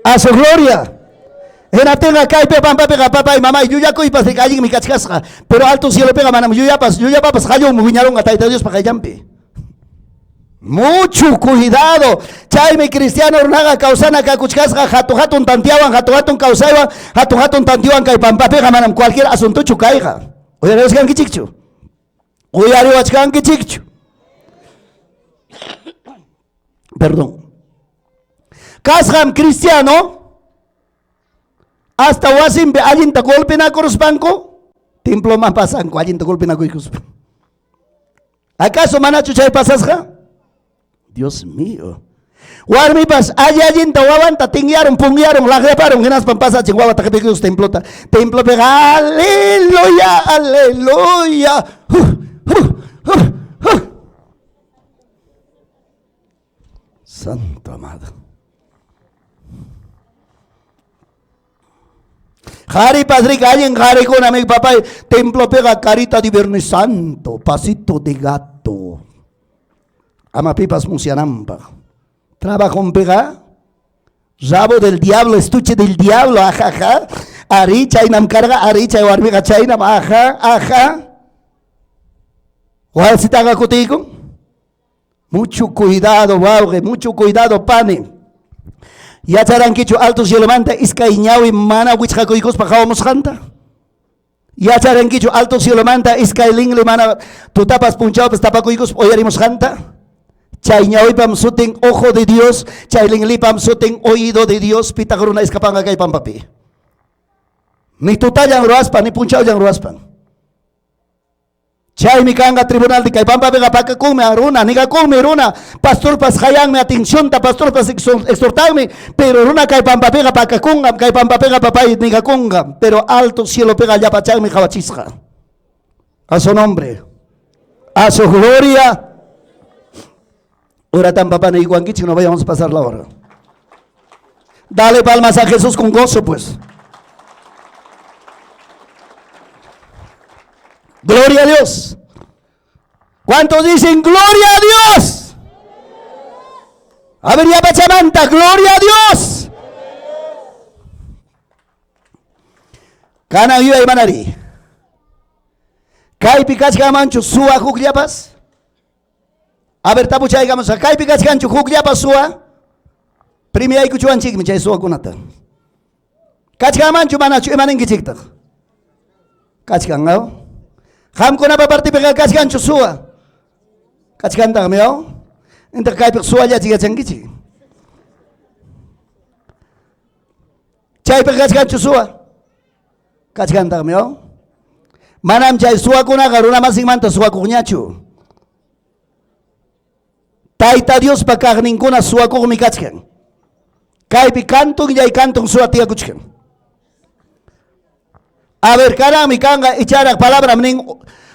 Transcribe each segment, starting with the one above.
A su gloria. Hinaptinqa kaypi pampapiqa papay mamay llullakuypas riki allinmi kachkasqa, pero alto cielopiqa manam llullapas, llullapapas qallunmi wiñarunqa Tayta Diospa qayllanpi. Mucho cuidado. Chaymi cristiano runaqa kawsana kakuchkasqa hatu hatun tantiawan, hatu hatun kawsaywan, hatu hatun tantiowan kay pampapiqa manam cualquier asuntochu kayqa. Uyariwachkankichikchu? Uyariwachkankichikchu? Perdón. Kasqam cristiano hasta wasinpi allinta golpenakuruspanku temploman pasanku allinta golpenakuykuspa. ¿Acaso manachu chay pasasqa? Dios mío. Warmipas alli allinta wawanta tinyarun, punyarun, laqyaparun, hinaspan pasachin wawata qipikuyus templota. Templopiqa aleluya, aleluya. Santo amado. Qharipas riki allin qharikuna mi papay templopiqa carita de Viernes Santo, pasito de gato. Ama pipas musyananpaq. Trabajonpiqa rabo del diablo, estuche del diablo, ajaja. Ari chaynam karqa, ari chay warmiqa chaynam, aja, aja. Wasitaqa kutiykun. Mucho cuidado, wawqi, mucho cuidado, pani. Yacharankichu alto cielomanta iskay ñawi mana wichqakuykuspa qawamusqanta? Yacharankichu alto cielomanta iskay linli mana tutapas punchawpas tapakuykuspa uyarimusqanta? Chay ñawipam sutin ojo de Dios, chay linlipam sutin oído de Dios, pitaq runa iskapanqa kay pampapi. Ni tutallan ruwaspa, ni punchawllan ruwaspan. Chaymi kanqa tribunal de kay pampapiqa pakakunmi runa, negakunmi runa, pastorpas qayanmi atencionta, pastorpas exhortanmi, pero runa kay pampapiqa pakakunqam, kay pampapiqa papay negakunqam, pero alto cielopiqa llapachanmi qawachisqa. A su nombre, a su gloria. Horatan papá niykuwankichik, no vayamos a pasar la hora. Dale palmas a Jesús con gozo, pues. Gloria a Dios. ¿Cuántos dicen gloria a Dios? A ver, ya Pachamanta, gloria a Dios. Kanan yuyay manari. Kaypi kachkanmanchu suwa hukllapas? A ver, tapuchaykamusqa. Kaypi kachkanchu hukllapas suwa? Premiaykuchuwanchikmi chay suwakunata. Kachkanmanchu manachu? Ima ninkichiktaq? Kachkan, aw? Qamkunapa partipiqa kachkanchu suwa? Kachkantaqmi, aw? Intaq kaypiqa suwallachi yachankichik. Chaypiqa kachkanchu suwa? Kachkantaqmi, aw? Manam chay suwakunaqa runamasinmanta suwakuqñachu. Tayta Diospa kaqninkuna suwakuqmi kachkan. Kaypi kantunllay kantun suwa tiyakuchkan. A ver, kananmi kanqa icharaq palabram nin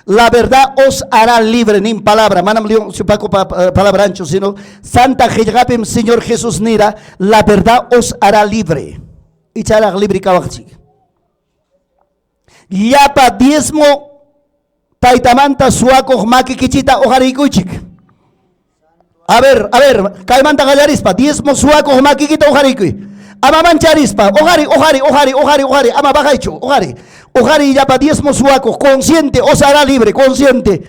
la verdad os hará libre nin palabra. Manam León Chupaco palabranchu, sino Santa Qillqapim Señor Jesús nira la verdad os hará libre. Icharaq libre kawaqchik. Llapa diezmo taytamanta suwakuq makikichita uqariykuychik. A ver, a ver, kaymanta qallarispa, diezmo suwakuq makikita uqariykuy. Ama mancharispa, uqari, uqari, uqari, uqari, uqari, ama bajaychu, uqari. Uqari llapa diezmo suwakuq, consciente, os hará libre, consciente.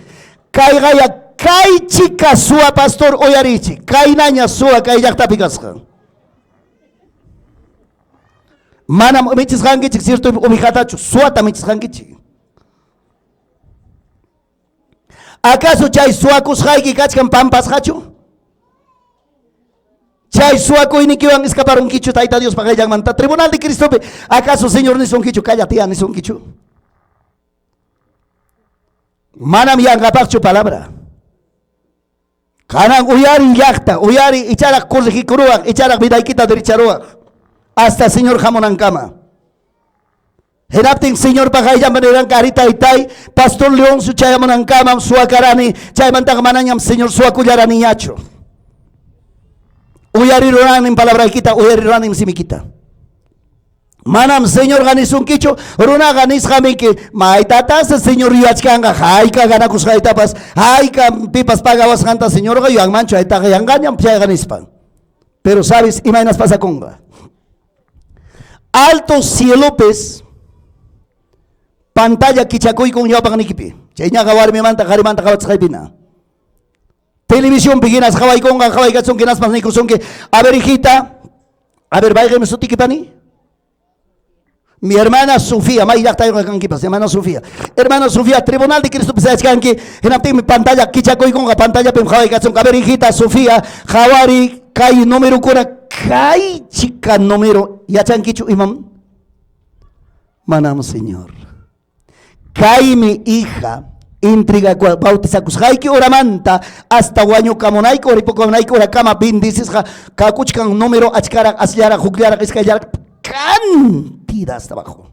Kayqaya kay chika suwa pastor uyariychik, kaynaña suwa kay llaqtapi kasqa. Manam michisqankichik cierto ovejatachu, suwata michisqankichik. ¿Acaso chay suwakusqayki kachkan pampasqachu? Chay suwakuynikiwan escaparunkichu Tayta Diospa qayllanmanta? Tribunal de Cristopi, ¿acaso Señor nisunkichu, cállate ya nisunkichu? Manam yanqapaqchu palabra. Kanan uyariy llaqta, uyariy icharaq corregikuruwaq, icharaq vidaykita derecharuwaq hasta Señor hamunankama. Hinaptin Señorpa qayllanpi niranqa, ari taytay, Pastor Leoncio chayamunankamam suwakarani, chaymantaqa manañam Señor suwakullaraniñachu. Uyariruranim palabraykita, uyariruranim simikita. Manam Señorqa nisunkichu, runaqa nisqamiki, maytatasa Señor yuyachkanqa, hayka ganakusqaytapas, hayka pipas pagawasqanta Señorqa yuyanmanchu, haytaqa yanqañam chayqa nispa. Pero sabes imaynas pasakunqa. Alto cielopis pantalla kichakuykun ñawpaqnikipi. Chayñaqa warmimanta qarimanta qawachisqaypina. Televisionpi hinas qawaykunqa qawaykasunki hinaspas nikusunki, a ver hijita, a ver mayqinmi sutiki pani? Mi hermana Sofía, may llaqtayuqqa kankipas, hermana Sofía. Hermana Sofía, Tribunal de Cristopi sayachkanki, hinaptinmi pantalla kichakuykunqa, pantallapim qawaykasunki. A ver hijita Sofía, qawari kay numerokuna, kay chika número, yachankichu imam? Manam, Señor. Kaymi hija, intriga bautizakusqayki horamanta hasta wañukamunayki ripukamunayki horakama bendecisqa kakuchkan número achkaraq, asllaraq, hukllaraq, iskayllaraq, cantidad hasta abajo.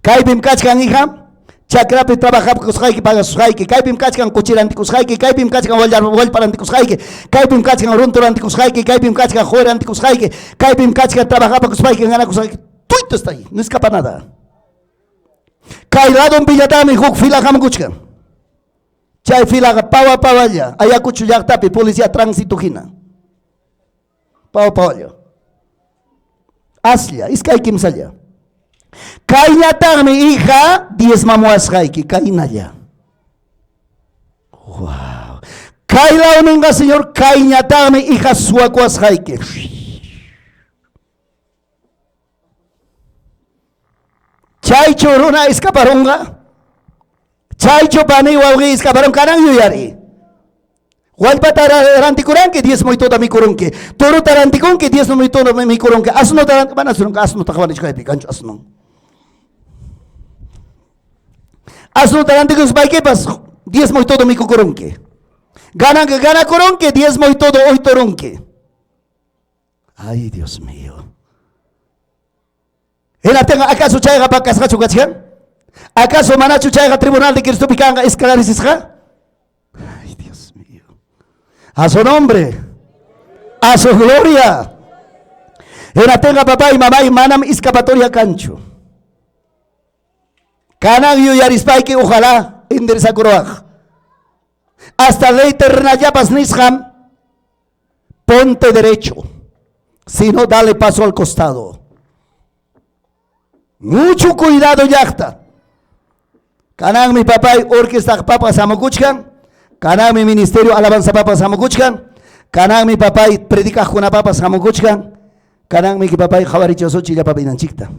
Kaypim kachkan hija, chakrapi trabajakusqayki pagasusqayki, kaypim kachkan kuchi rantikusqayki, kaypim kachkan wallpa rantikusqayki, kaypim kachkan runtu rantikusqayki, kaypim kachkan qoy rantikusqayki, kaypim kachkan trabajapakuspayki ganakusqayki, tuyto está ahí, no escapa nada. Kay ladonpillataqmi huk fila hamukuchkan. Chay filaqa pawa pawalla, Ayacucho llaqtapi policía tránsito hina. Pawa pawalla. Aslla, iskay kimsalla. Kayñataqmi hija diezmamuwasqayki, kaynalla. Wow. Kay lawninqa, Señor, kayñataqmi hija suwakuwasqayki. Chaychu runa escaparunqa? Chaychu pani wawqi escaparun? Kanan yuyari. Wallpata rantikuranki, diezmo y todo mikurunki. Torota rantikunki, diezmo y todo mikurunki. Asnota rantikunki, mana asnota, asnota qawanichkaypi kanchu asno. Asnota rantikuspaykipas diezmo y todo mikukurunki. Gananki, ganakurunki, diezmo y todo oyturunki. Ay, Dios mío. Hinaptinqa, ¿acaso chayqa pakasqachu kachkan? ¿Acaso manachu chayqa tribunal de Cristopi kanqa esclarecisqa? Ay, Dios mío. A su nombre, a su gloria. Hinaptinqa, papá y mamá, manam escapatoria kanchu. Kanan yuyarispayki, ojalá enderezakuruwaq. Hasta ley terrenallapas nisqam, ponte derecho, si no dale paso al costado. Mucho cuidado llaqta. Kananmi papay orquesta papas hamukuchkan, kananmi ministerio alabanza papas hamukuchkan, kananmi papay predicaqkuna papas hamukuchkan, kananmi papay qhawarichasuchi llapa vinanchikta.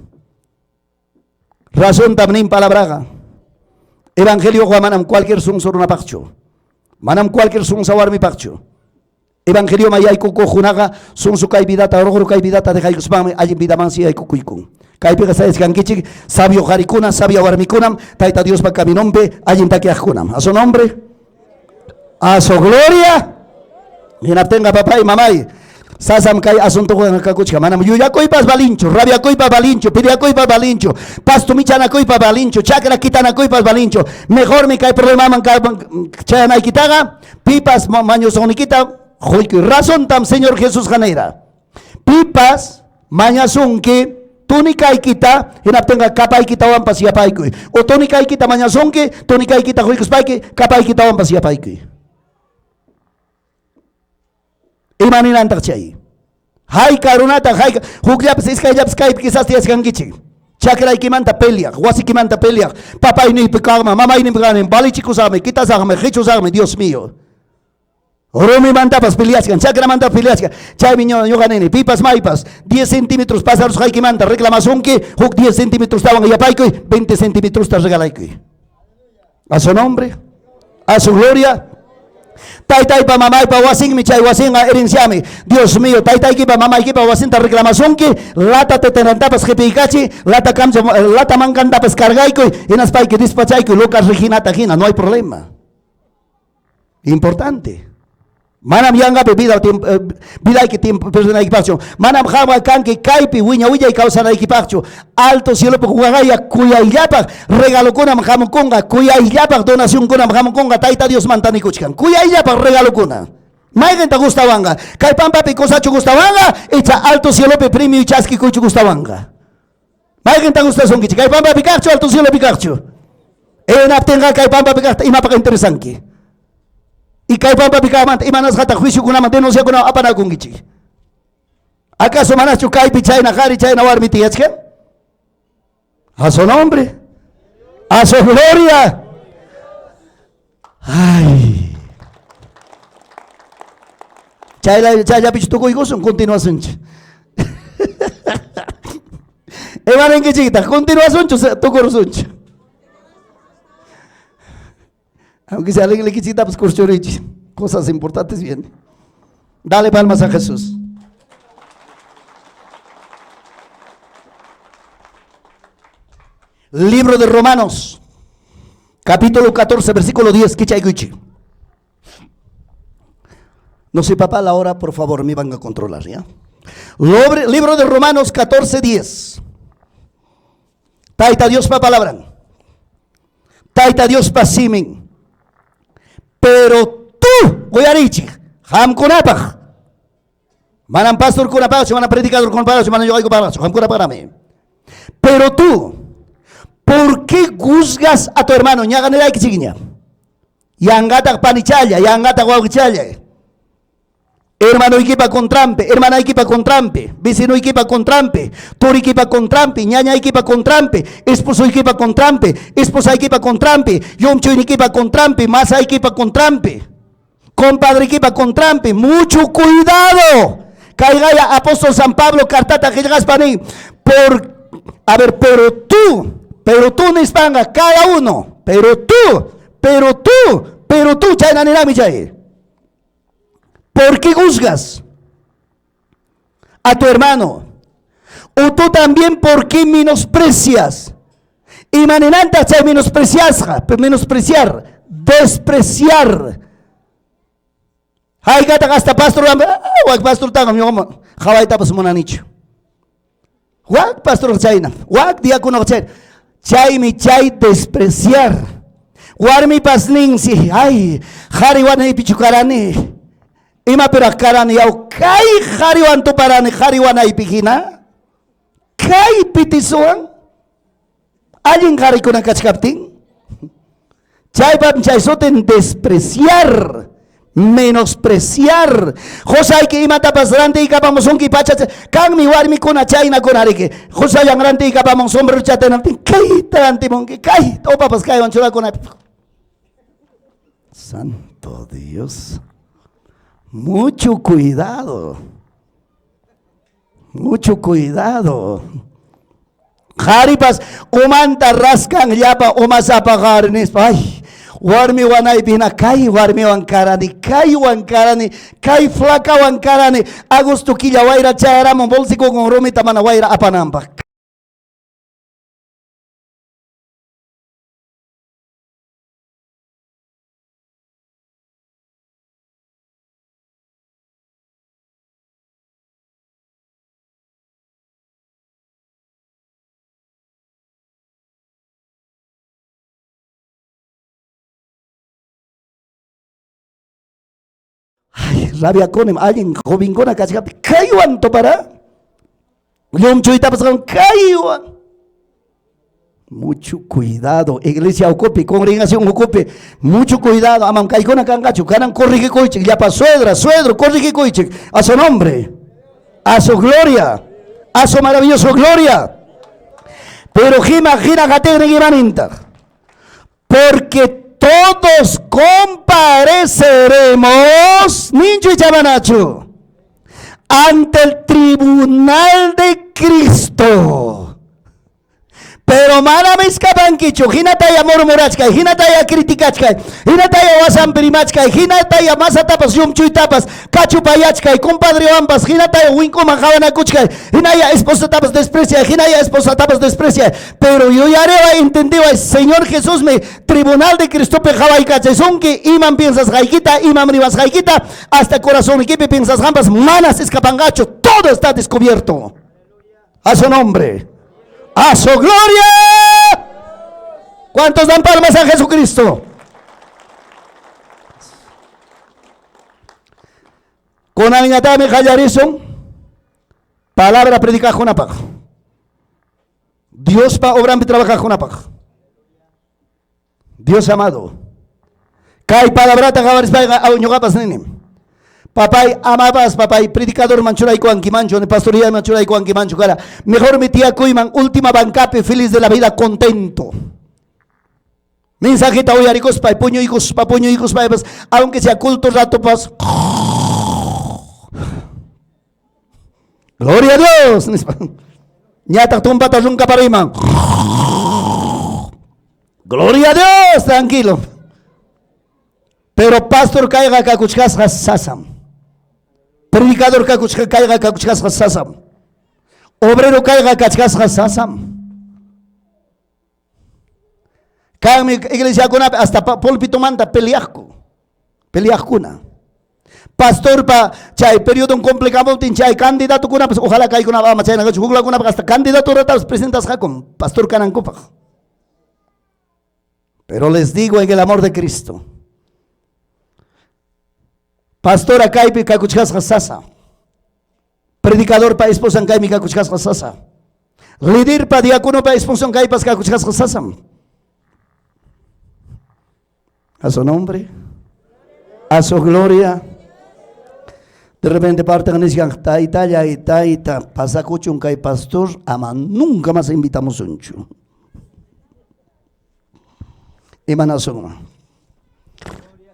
Razontam nin palabraqa. Evangelioqa manam cualquier sunsu runapaqchu. Manam cualquier sunsa warmipaqchu. Evangelioman yaykukuqkunaqa sunsu kay vidata, ruqru kay vidata dejaykuspanmi allin vidamansi yaykukuykun. Kaypiqa sayachkankichik sabio qarikuna, sabia warmikunam, Tayta Diospa caminonpi allin takyaqkunam. A su nombre, a su gloria. Hinaptinqa papay, mamay, sasam kay asuntokunaqa kakuchkan. Manam llullakuypas valinchu, rabiakuypas valinchu, peleakuypas valinchu, pasto michanakuypas valinchu, chakra quitanakuypas valinchu. Mejormi kay problemaman chayanaykitaqa pipas mañusuqnikita quykuy. Razontam Señor Jesusqa nira. Pipas mañasunki tunikaykita, hinaptinqa kapaykitawanpas yapaykuy. O tunikaykita mañasunki, tunikaykita quykuspayki kapaykitawanpas yapaykuy. Ima ninantaq chay? Hayka runata, hayka, hukllapas iskayllapas kaypi quizás tiyachkankichik. Chakraykimanta peleaq, wasikimanta peleaq, papayniypi kaqman, mamayniypi kaqman, valichikusaqmi, quitasaqmi, qichusaqmi, Dios mío. Rumimantapas peleachkan, chakramantapas peleachkan. Chaymi ñuqa nini, pipas maypas 10 centímetros pasarusqaykimanta reclamasunki, huk 10 centímetrostawan yapaykuy, 20 centímetrosta regalaykuy. A su nombre, a su gloria. Taytaypa mamaypa wasinmi, chay wasinqa herenciami. Dios mío, taytaykipa mamaykipa wasinta reclamasunki, lata teterantapas qipiykachi, lata kamcha, lata mankantapas cargaykuy, hinaspayki despachaykuy, Lucas Reginata hina, no hay problema. Importante. Manam yanqapi vida tiempo, vidayki tiempo perdenaykipaqchu. Manam qamqa kanki kaypi wiña wiñay kawsanaykipaqchu. Alto cielopi waqaya kuyayllapaq regalokunam hamukunqa, kuyayllapaq donacionkunam hamukunqa, Tayta Diosmanta nikuchkan. Kuyayllapaq regalokuna. Mayqinta gustawanqa? Kay pampapi cosachu gustawanqa? Icha alto cielopi premio chaskikuychu gustawanqa? Mayqinta gustasunkichik? Kay pampapi kaqchu, alto cielopi kaqchu? Hinaptinqa kay pampapi kaqta imapaq interesanki? Y kay pampapi kaqmanta imanasqataq juiciokunaman, denunciakunaman apanakunkichik? Acaso manachu kaypi chayna qari chayna warmi tiyachkan? A su nombre. A su gloria. Ay. Chayla chayllapichu tukuykusun continuasunchik. Imaninkichiktaq continuasunchu tukurusunchu. Aunque sea likichiktapas kurchurichik. Cosas importantes vienen. Dale palmas a Jesús. Libro de Romanos, capítulo 14, versículo 10. Kichaykuchi. No sé, papá, la hora, por favor, me van a controlar, ¿ya? Libro de Romanos 14, 10. Tayta Diospa palabran. Tayta Diospa simin. Pero tú, uyarichik, qamkunapaq. Manam pastorkunapaqchu, manam predicadorkunapaqchu, manam ñuqaykupaqchu, qamkunapaqrami. Pero tú, ¿por qué juzgas a tu hermano? Ñaqa niraykichikña. Yanqataq panichalla, yanqataq wawqichalla. Hermanoykipa contranpi, hermanaykipa contranpi, vecinoykipa contranpi, turikipa contranpi, ñañaykipa contranpi, esposoykipa contranpi, esposaykipa contranpi, yumchuynikipa contranpi, masaykipa contranpi, compadrekipa contranpi. Mucho cuidado. Kayqaya apóstol San Pablo cartata qillqaspa nin, por a ver, pero tú nispanqa cada uno, pero tú, pero tú, pero tú, chayna nirami chay. ¿Por qué juzgas a tu hermano? O tú también, ¿por qué menosprecias? Imaninanta chay menospreciasqa, menospreciar, despreciar. Haykataq hasta pastor, wak pastortaqa ñuqama qhawaytapas munanichu. Wak pastor chayna, wak diácono chayna. Chaymi chay despreciar. Warmipas ninsi, ay, qhari wanaypichu karani. Imapiraq karani yaw, kay qhariwan tuparani, qhari wanaypi hina. Kay pitisuwan allin qarikuna kachkaptin. Chaypam chay sutin despreciar, menospreciar. Qusayki imatapas rantiykapamusunki pacha kanmi warmikuna chaynakuna riki. Qusallan rantiykapamun sombrerochata hinaptin kayta rantimunki, kayta upapas kaywan churakunaypi. Santo Dios. Mucho cuidado. Mucho cuidado. Qharipas umanta raskan llapa umasapa qhari nispa, ay, warmi wanaypi hina kay warmiwan karani, kaywan karani, kay flakawan karani, agosto killa wayra chayaramun bolsikukun rumita mana wayra apananpaq. Ay, rabiakunim allin jovenkuna kachkaptin kaywan tupara. Llumchuytapas kaywan. Mucho cuidado, iglesia ukupi, congregación ukupi, mucho cuidado, amam kaykuna kanqachu, kanan corregikuychik, llapa suegra, suegro, corregikuychik, a su nombre, a su gloria, a su maravilloso gloria. Pero hina hina imanintaq, porque todos compareceremos, ninchu icha manachu, ante el tribunal de Cristo. Pero manam iskapankichu, hinataya murmurachkay, hinataya criticachkay, hinataya wasanpi rimachkay, hinataya masatapas llumchuytapas kachupayachkay, compadrewanpas, hinataya winkuman qawanakuchkay, hinaya esposatapas despreciay, hinaya esposatapas despreciay. Pero yuyariway, entendiway, Señor Jesús mi tribunal de Cristopi qhawaykachaysunki, imam piensasqaykita, imam rimasqaykita, hasta corazoniykipi piensasqanpas manas escapanqachu, todo está descubierto. A su nombre. A su gloria. ¿Cuántos dan palmas a Jesucristo? Kunanñataqmi qallarisun palabra predicaqkunapaq. Diospa obranpi trabajaqkunapaq. Dios amado. Kay palabrata qhawarispayqa aw ñuqapas nini. Papay, amapas, papay, predicadorman churaykuwankimanchu, ni pastoriyayman churaykuwankimanchu kara. Mejormi tiyakuyman última bancapi, feliz de la vida, contento. Mensajeta uyarikuspa, puñuykuspa, puñuykuspa, aunque sea culto ratopas. Gloria a Dios. Nispa. Ñataq tumpata runkapariman. Gloria a Dios, tranquilo. Pero pastor kayqa kakuchkasqa sasam. Predicador kakuchka kayqa kakuchkasqa sasam. Obrero kayqa kachkasqa sasam. Kanmi iglesiakunapi hasta pulpitumanta peleaqku. Peleaqkuna. Pastorpa chay periodon complicamuptin chay candidatokunapas ojalá kaykuna ama chayna kachu huklakunapaq hasta candidaturatapas presentasqakum pastor kanankupaq. Pero les digo en el amor de Cristo. Pastora kaypi kakuchkasqa sasa. Predicadorpa esposan kaymi kakuchkasqa sasa. Liderpa diáconopa esposan kaypas kakuchkasqa sasam. A su nombre, a su gloria. De repente parten nichkan, taytallay, tayta, pasakuchun kay pastor, ama nunca más invitamusunchu. Imanasunman.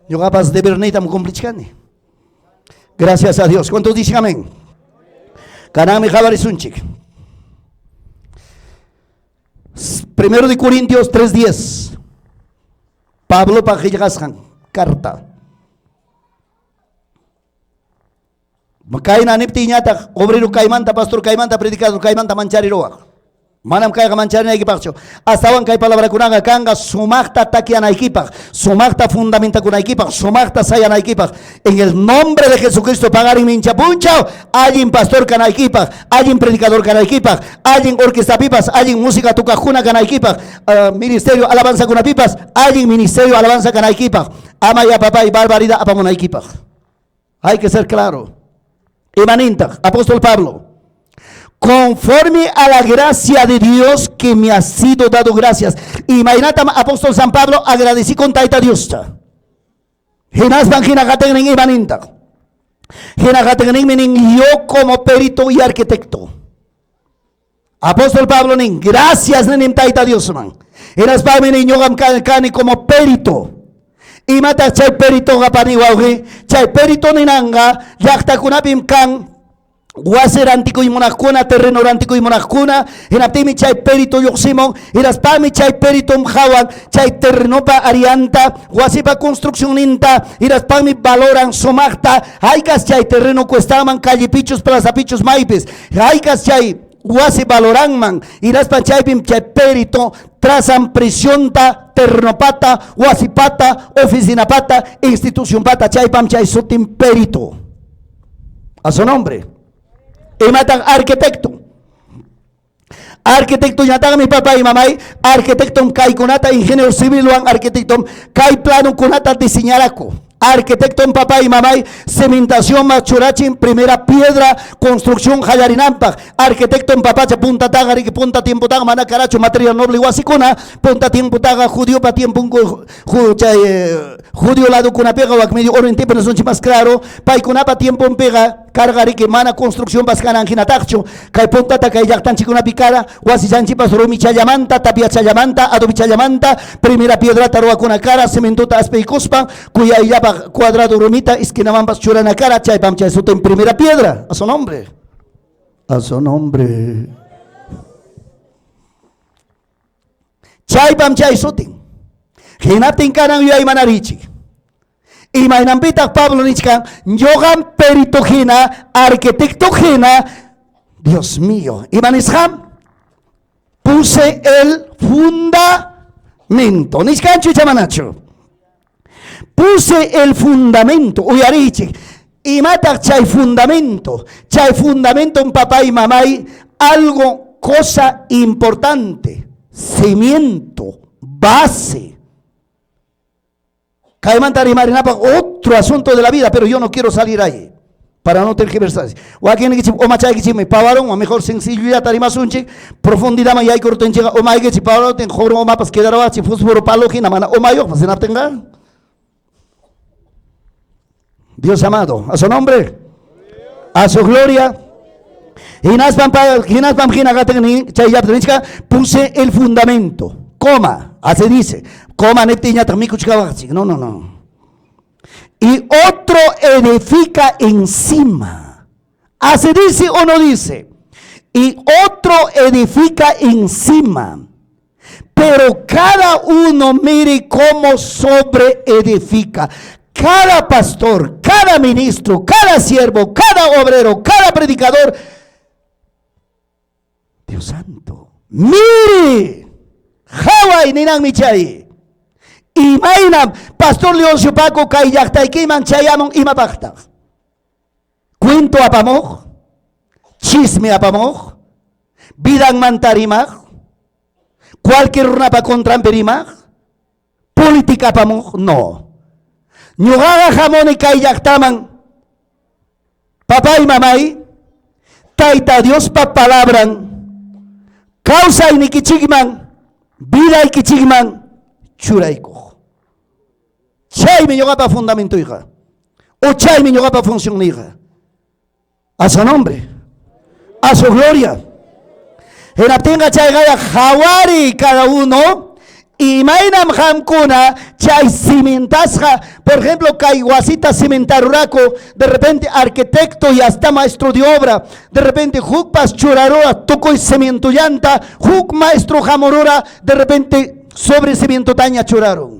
Ñuqapas deberniytam cumplichkani. Gracias a Dios. ¿Cuántos dicen amén? Kananmi qawarisunchik. Primero de Corintios 3.10. Pablopa qillqasqan carta. Kayna niptiyñataq obrero kaymanta, pastor kaymanta, predicador kaymanta manchariruwaq. Manam kayqa mancharinaykipaqchu. Astawan kay palabrakunaqa kanqa sumaqta takyanaykipaq, sumaqta fundamentakunaykipaq, sumaqta sayanaykipaq. En el nombre de Jesucristo paqarin mincha punchaw, allin pastor kanaykipaq, allin predicador kanaykipaq, allin orquestapipas, allin música tukaqkuna kanaykipaq, ministerio alabanzakunapipas, allin ministerio alabanza kanaykipaq. Ama ya papay barbaridad apamunaykipaq. Hay que ser claro. Imanintaq, apóstol Pablo, conforme a la gracia de Dios que me ha sido dado gracias. Imaynatam apóstol San Pablo agradecí con Tayta Diosta. Hinaspan hina qatinnin imanintaq. Hina qatinninmi nin yo como perito y arquitecto. Apóstol Pablo nin, gracias ninim Tayta Diosman. Hinaspaymi nin ñuqam kani como perito. Imataq chay peritoqa pani wawqi? Chay perito ninanqa llaqtakunapim kan wasi rantikuy munaqkuna, terreno rantikuy munaqkuna, hinaptinmi chay perito lluqsimun, hinaspami chay peritom qawan chay terrenopa arianta, wasipa construccionninta, hinaspami valoran sumaqta, haykas chay terreno cuestaman, callepichus, plazapichus, maypis, haykas chay wasi valoranman, hinaspan chaypim chay perito trazan presionta, terrenopata, wasipata, oficinapata, institucionpata, chaypam chay sutin perito. A su nombre. Imataq arquitecto. Arquitecto ñataqmi papá y mamay, arquitectom kaykunata, ingeniero civilwan arquitectom kay planokunata diseñaraku. Arquitecto papá y mamay, cementación machurachin, primera piedra, construcción qallarinampaq. Arquitecto papacha, punta taga, riki punta tiempo taga, mana karachu, material noble wasikuna, punta tiempo taga, judío pa tiempo, chay, judío lado kunapiqa, wak medio oriente, pero son más claro, paykunapa tiempo pega, carga riki mana construcción pas kanan hinataqchu, kay puntata kay llaqtanchikunapi kara, wasichanchipas rumichallamanta, tapiachallamanta, adobichallamanta, primera piedrata ruwakuna kara, cementota aspaykuspa, kuyayllapaq cuadrado rumita, esquinamanpas churana kara, chaypam chay sutin primera piedra, a su nombre. A su nombre. Chaypam chay sutin. Hinaptin kanan yuyaymanarichik. Imaynanpitaq Pablo nichkan, ñuqam perito hina, arquitecto hina, Dios mío, ima nisqam? Puse el fundamento. Nichkanchu icha manachu? Puse el fundamento. Uyarichik. Imataq chay fundamento? Chay fundamento papá y mamay, algo, cosa importante, cimiento, base. Kaymanta rimarinapaq otro asunto de la vida, pero yo no quiero salir ahí para no tergiversar. Wakinnikichik umachaykichikmi pawarunwan, mejor sencillollata rimasunchik, profundidadman yaykuruptinchikqa umaykichik pawaruptin qurun umapas quedaruwachik fósforo palo hina mana umayuqpas hinaptinqa. Dios amado, a su nombre, a su gloria. Hinaspam hinaspam hina qatin chayllapta nichka puse el fundamento, coma, así dice, coma niptinñataq mikuchkawaqchik. No, no, no. Y otro edifica encima. Así dice o no dice. Y otro edifica encima. Pero cada uno mire cómo sobre edifica. Cada pastor, cada ministro, cada siervo, cada obrero, cada predicador. Dios santo. Mire. Qaway ninanmi chay. Imaynam Pastor Leoncio Paco kay llaqtaykiman chayamun imapaqtaq? Cuento apamuq, chisme apamuq, vidanmanta rimaq, cualquier runapa contranpi rimaq, política apamuq, no. Ñuqaqa hamuni kay llaqtaman, papay mamay, Tayta Diospa palabran kawsaynikichikman, vidaykichikman churaykuq. Chaymi ñuqapa fundamentoyqa. O chaymi ñuqapa funcionniyqa. A su nombre. A su gloria. Hinaptinqa chayqaya qawariy cada uno imaynam qamkuna chay cimentasqa, por ejemplo, kay wasita cimentaruraku, de repente arquitecto y hasta maestro de obra, de repente hukpas churarura tukuy cimientollanta, huk maestro hamurura, de repente sobre cimientotaña churarun.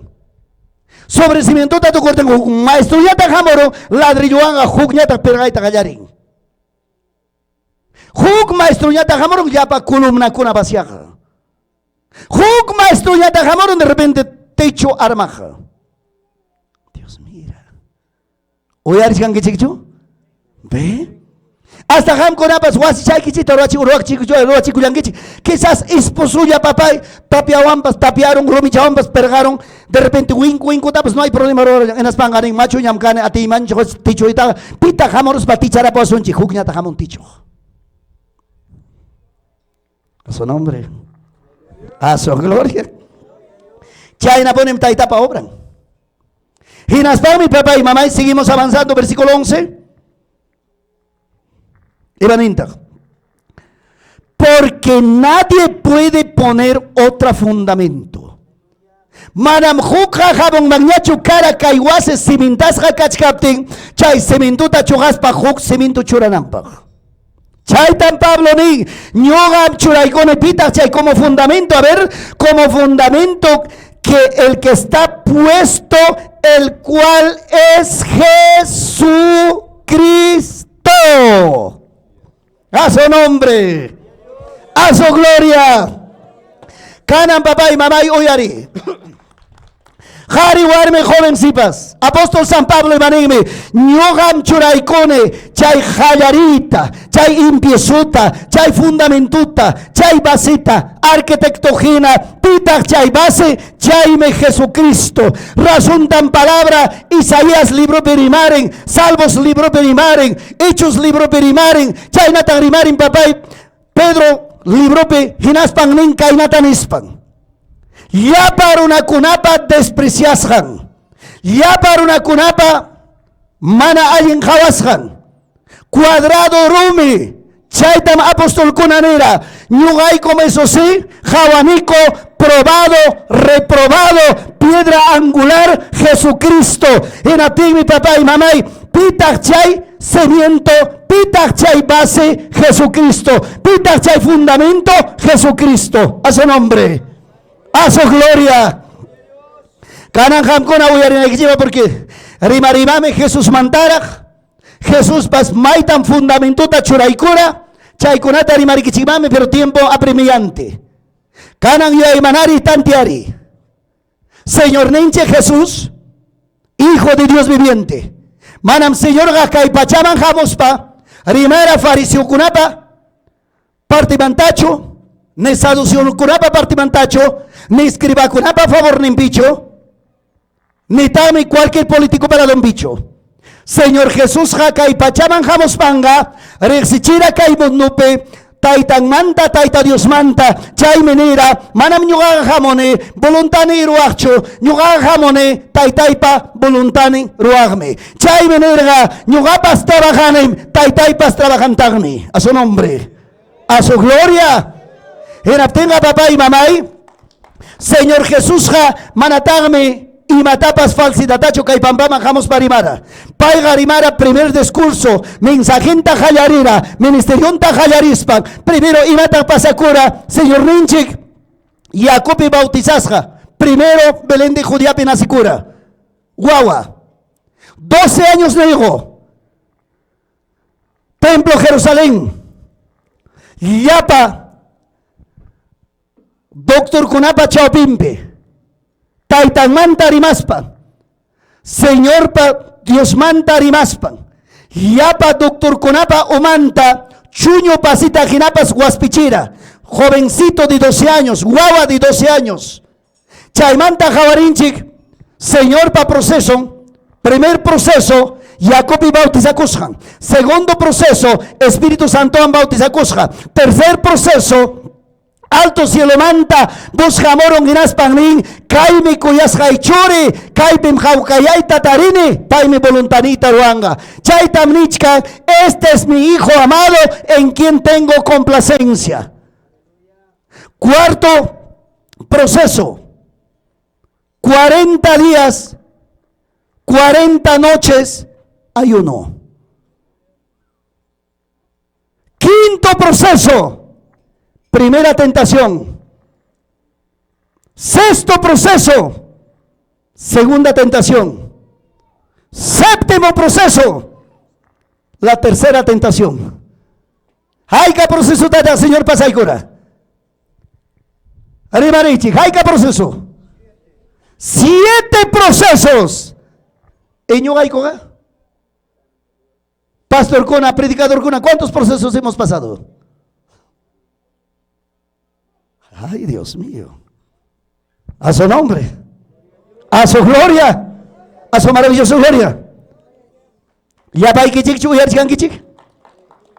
Sobre cimientota tukurtin huk maestroñataq hamurun, ladrillowanqa hukñataq pirqayta qallarin. Huk maestroñataq hamurun llapa columnakuna vaciaqa. Huk maestroñataq hamurun de repente techo armaqa. Dios mira. Uyarichkankichikchu? Ve? Hasta qamkunapas wasichaykichikta ruwachikullankichik. Quizás esposulla papay tapiawanpas tapiarun, rumichawanpas perqarun, de repente winku winkutapas no hay problema rurallan. Hinaspanqa nin machuñam kani atiymanchu tichuytaqa pitaq hamuruspa ticharapuwasunchik, hukñataq hamun tichuq. A su nombre. A su gloria. Chaynapunim taytapa obran. Hinaspanmi papá y mamá seguimos avanzando, versículo 11. Imanintaq. Porque nadie puede poner otro fundamento. Manam hukqa hamunmanñachu kara kay wasi cimentasqa kachkaptin, chay cimentuta chuqaspa huk cimiento churananpaq. Chaytam Pablo nin, ñuqam churaykuni pitaq chay como fundamento, a ver, como fundamento que el que está puesto, el cual es Jesucristo. A su nombre, a su gloria. Kanan papá y mamá y uyari. Qari warmi joven sipas. Apóstol San Pablo imaninmi, ñuqam churaykuni chay qallariyta, chay impiezuta, chay fundamentuta, chay basita, arquitecto hina, pitaq chay base, chaymi Jesucristo. Razuntan palabra, Isaías libropi rimarin, Salmos libropi rimarin, Hechos libropi rimarin, chaynatan rimarin papay, Pedro libropi hinaspan nin kaynata nispan. Llapa runakunapa despreciasqan, llapa runakunapa mana allin qawasqan, cuadrado rumi, chaytam apostolkuna nira, ñuqaykum eso sí, qawaniku probado, reprobado, piedra angular, Jesucristo. Hinaptinmi papá y mamay, pitaq chay cimiento, pitaq chay base, Jesucristo, pitaq chay fundamento, Jesucristo. A su nombre, a su gloria. Kanan qamkuna uyarinaykichikpa porque rima rimami Jesus mantaraq, Jesuspas maytam fundamentuta churaykura, chaykunata rimarikichikmanmi, pero tiempo apremiante. Kanan yuyaymanari tanteari. Señorninchik Jesús, Hijo de Dios viviente. Manam Señorqa kay pachaman hamuspa rimara fariseokunapa partimantachu, ni saduceokunapa partimantachu, ni escribakunapa favorninpichu, ni tami cualquier político para don bicho. Señor Jesús kay pachaman hamuspanqa riqsichira kay mundupi Taytanmanta, Tayta Diosmanta. Chaymi nira, manam ñuqaqa hamuni voluntani ruwaqchu, ñuqaqa hamuni Taytaypa voluntani ruwaqmi. Chaymi nirqa, ñuqapas trabajanim, Taytaypas trabajantaqmi. A su nombre, a su gloria. Hinaptinqa papay, mamay, Señor Jesusqa manataqmi imatapas falsidatachu kay pampaman hamuspa rimara. Payqa rimara primer discurso, mensajenta qallarira, ministerionta qallarispan. Primero imataq pasakura, Señorninchik yakupi bautizasqa, primero Belén de Judeapi nacikura. Wawa, 12 años niyqo, Templo Jerusalén, llapa doctorkunapa chawpinpi, taytanmanta rimaspa, Señorpa Diosmanta rimaspan, llapa doctorkunapa umanta chuño pasita hinapas waspichira, jovencito de 12 años, wawa de 12 años. Chaymanta qawarinchik Señorpa proceso, primer proceso, yakupi bautizakusqan. Segundo proceso, Espíritu Santowan bautizakusqa. Tercer proceso, alto cielomanta voz hamuron hinaspan nin, kaymi kuyasqay churi, kaypim hawkayayta tarini, paymi voluntaniyta ruwanqa. Chaytam nichkan, este es mi hijo amado en quien tengo complacencia. Cuarto proceso, 40 días, 40 noches, ayuno. Quinto proceso, primera tentación. Sexto proceso, segunda tentación. Séptimo proceso, la tercera tentación. Hayka procesotata Señor pasaykura? Rimarichik, hayka proceso? 7 procesos. Ñuqaykuqa? Pastorkuna, predicadorkuna, ¿cuántos procesos hemos pasado? Ay, Dios mío. A su nombre, a su gloria, a su maravillosa gloria. Llapaykichikchu uyarichkankichik?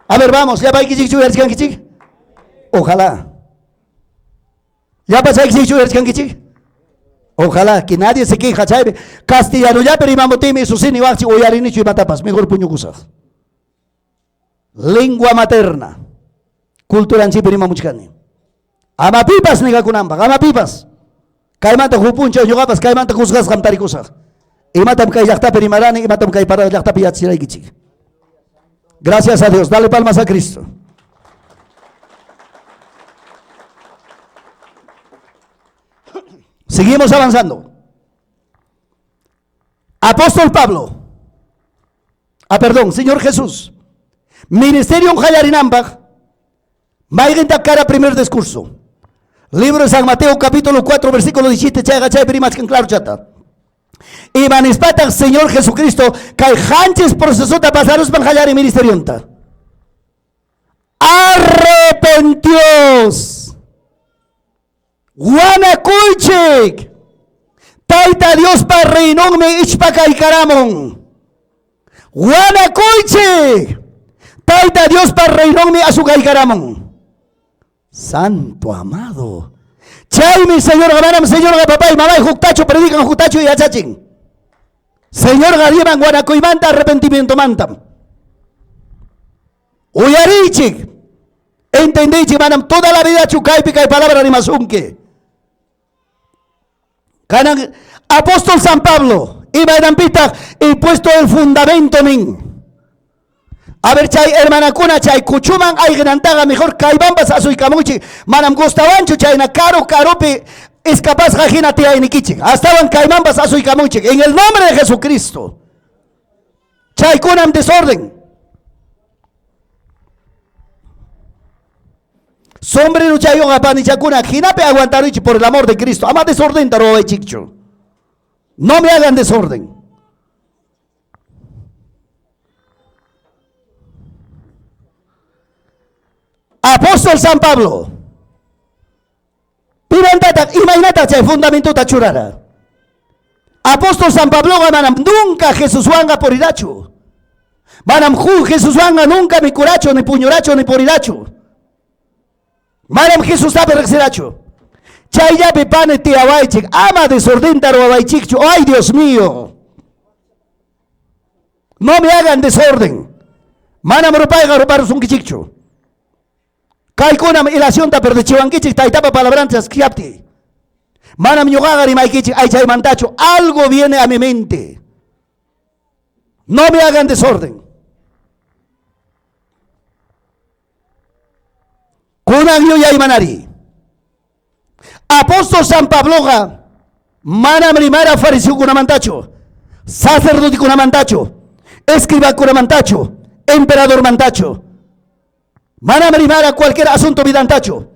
A ver, vamos, llapaykichikchu uyarichkankichik? Ojalá. Llapachaykichikchu uyarichkankichik? Ojalá que nadie se queja, chaypi castellanollapi rimamutiymi isusini waqchi uyarinichu imatapas, mejor puñukusaq. Lengua materna, culturanchikpi rimamuchkani. Ama pipas negakunanpaq, ama pipas. Kaymanta huk punchaw ñuqapas kaymanta juzgasqam tarikusaq. Imatam kay llaqtapi rimarani, imatam kay para llaqtapi yachachiraykichik. Gracias a Dios. Dale palmas a Cristo. Seguimos avanzando. Apóstol Pablo. Ah, perdón, Señor Jesús. Ministerio qallarinanpaq mayqinta kara primer discurso. Libro de San Mateo capítulo 4 versículo 17 chayqa chaypi rimachkan claro chata. Ima nispataq Señor Jesucristo kay qanchis procesota pasaruspan qallari ministerionta. Arrepentios. Wanakuychik. Tayta Diospa reinonmi ichpakaykaramun. Wanakuychik. Tayta Diospa reinonmi asukaykaramun. Santo amado. Chaymi Señorqa manam Señorqa papay mamay huktachu predican huktachu yachachin. Señorqa riman wanakuymanta arrepentimientomantam. Uyariychik. Entendiychik manam toda la vidachu kaypi kay palabra rimasunki. Kanan apóstol San Pablo imaynanpitaq he puesto el fundamento nin. A ver, chay hermanakuna chay kuchuman ayqinantaqa mejor kaymanpas asuykamunchik. Manam gustawanchu chayna karu karupi escapasqa hina tiyaynikichik. Astawan kaymanpas asuykamunchik. En el nombre de Jesucristo. Chaykunam desorden. Sombrero chayuqa panichakuna hinapi aguantaruychik por el amor de Cristo. Ama desordenta ruwaychikchu. No me hagan desorden. Apóstol San Pablo. Pimantataq imaynataq chay fundamentota churara? Apóstol San Pabloqa manam nunca Jesuswanqa purirachu. Manam Jesuswanqa nunca mikurachu, ni puñurachu, ni purirachu. Manam Jesustapas riqsirachu. Chayllapi pani tiyawaychik, ama desordenta ruwawaychikchu. Ay, Dios mío. No me hagan desorden. Manam rupayqa ruparusunkichikchu. Kaykunam ilacionta perdechiwankichik taytapa palabranta chaskiyaptiy. Manam ñuqaqa rimaykichik aychaymantachu. Algo viene a mi mente. No me hagan desorden. Kunan yuyaymanari. Apóstol San Pabloqa manam rimara fariseokunamantachu, sacerdotekunamantachu, escribakunamantachu, emperadormantachu. Manam rimara cualquier asunto vidantachu.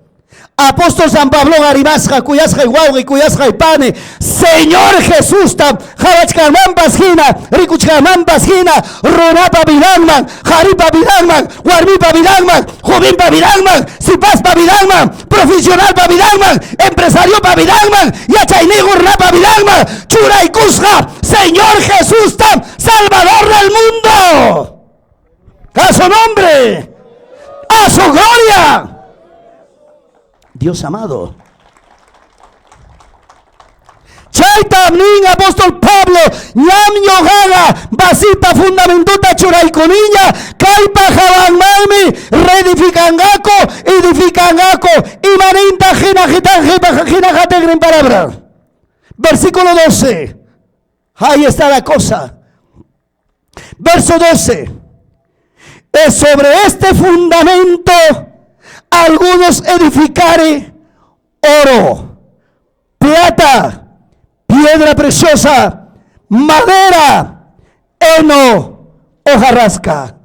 Apóstol San Pabloqa rimasqa kuyasqay wawqi, kuyasqay pani, Señor Jesusta qawachkanmanpas hina, rikuchkanmanpas hina, runapa vidanman, qaripa vidanman, warmipa vidanman, jovenpa vidanman, sipaspa vidanman, profesionalpa vidanman, empresariopa vidanman, yachayniyuq runapa vidanman, churaykusqa Señor Jesusta, Salvador del mundo. A su nombre, a su gloria. Dios amado. Chaytam nin apóstol Pablo, ñam ñuqaqa basipa fundamentota churaykuniña, kaypa hawanmanmi reedificanqaku, edificanqaku. Imanintaq hina hina qatiqnin palabra. Versículo 12. Ahí está la cosa. Verso 12. Es sobre este fundamento algunos edificare oro, plata, piedra preciosa, madera, heno, hojarasca.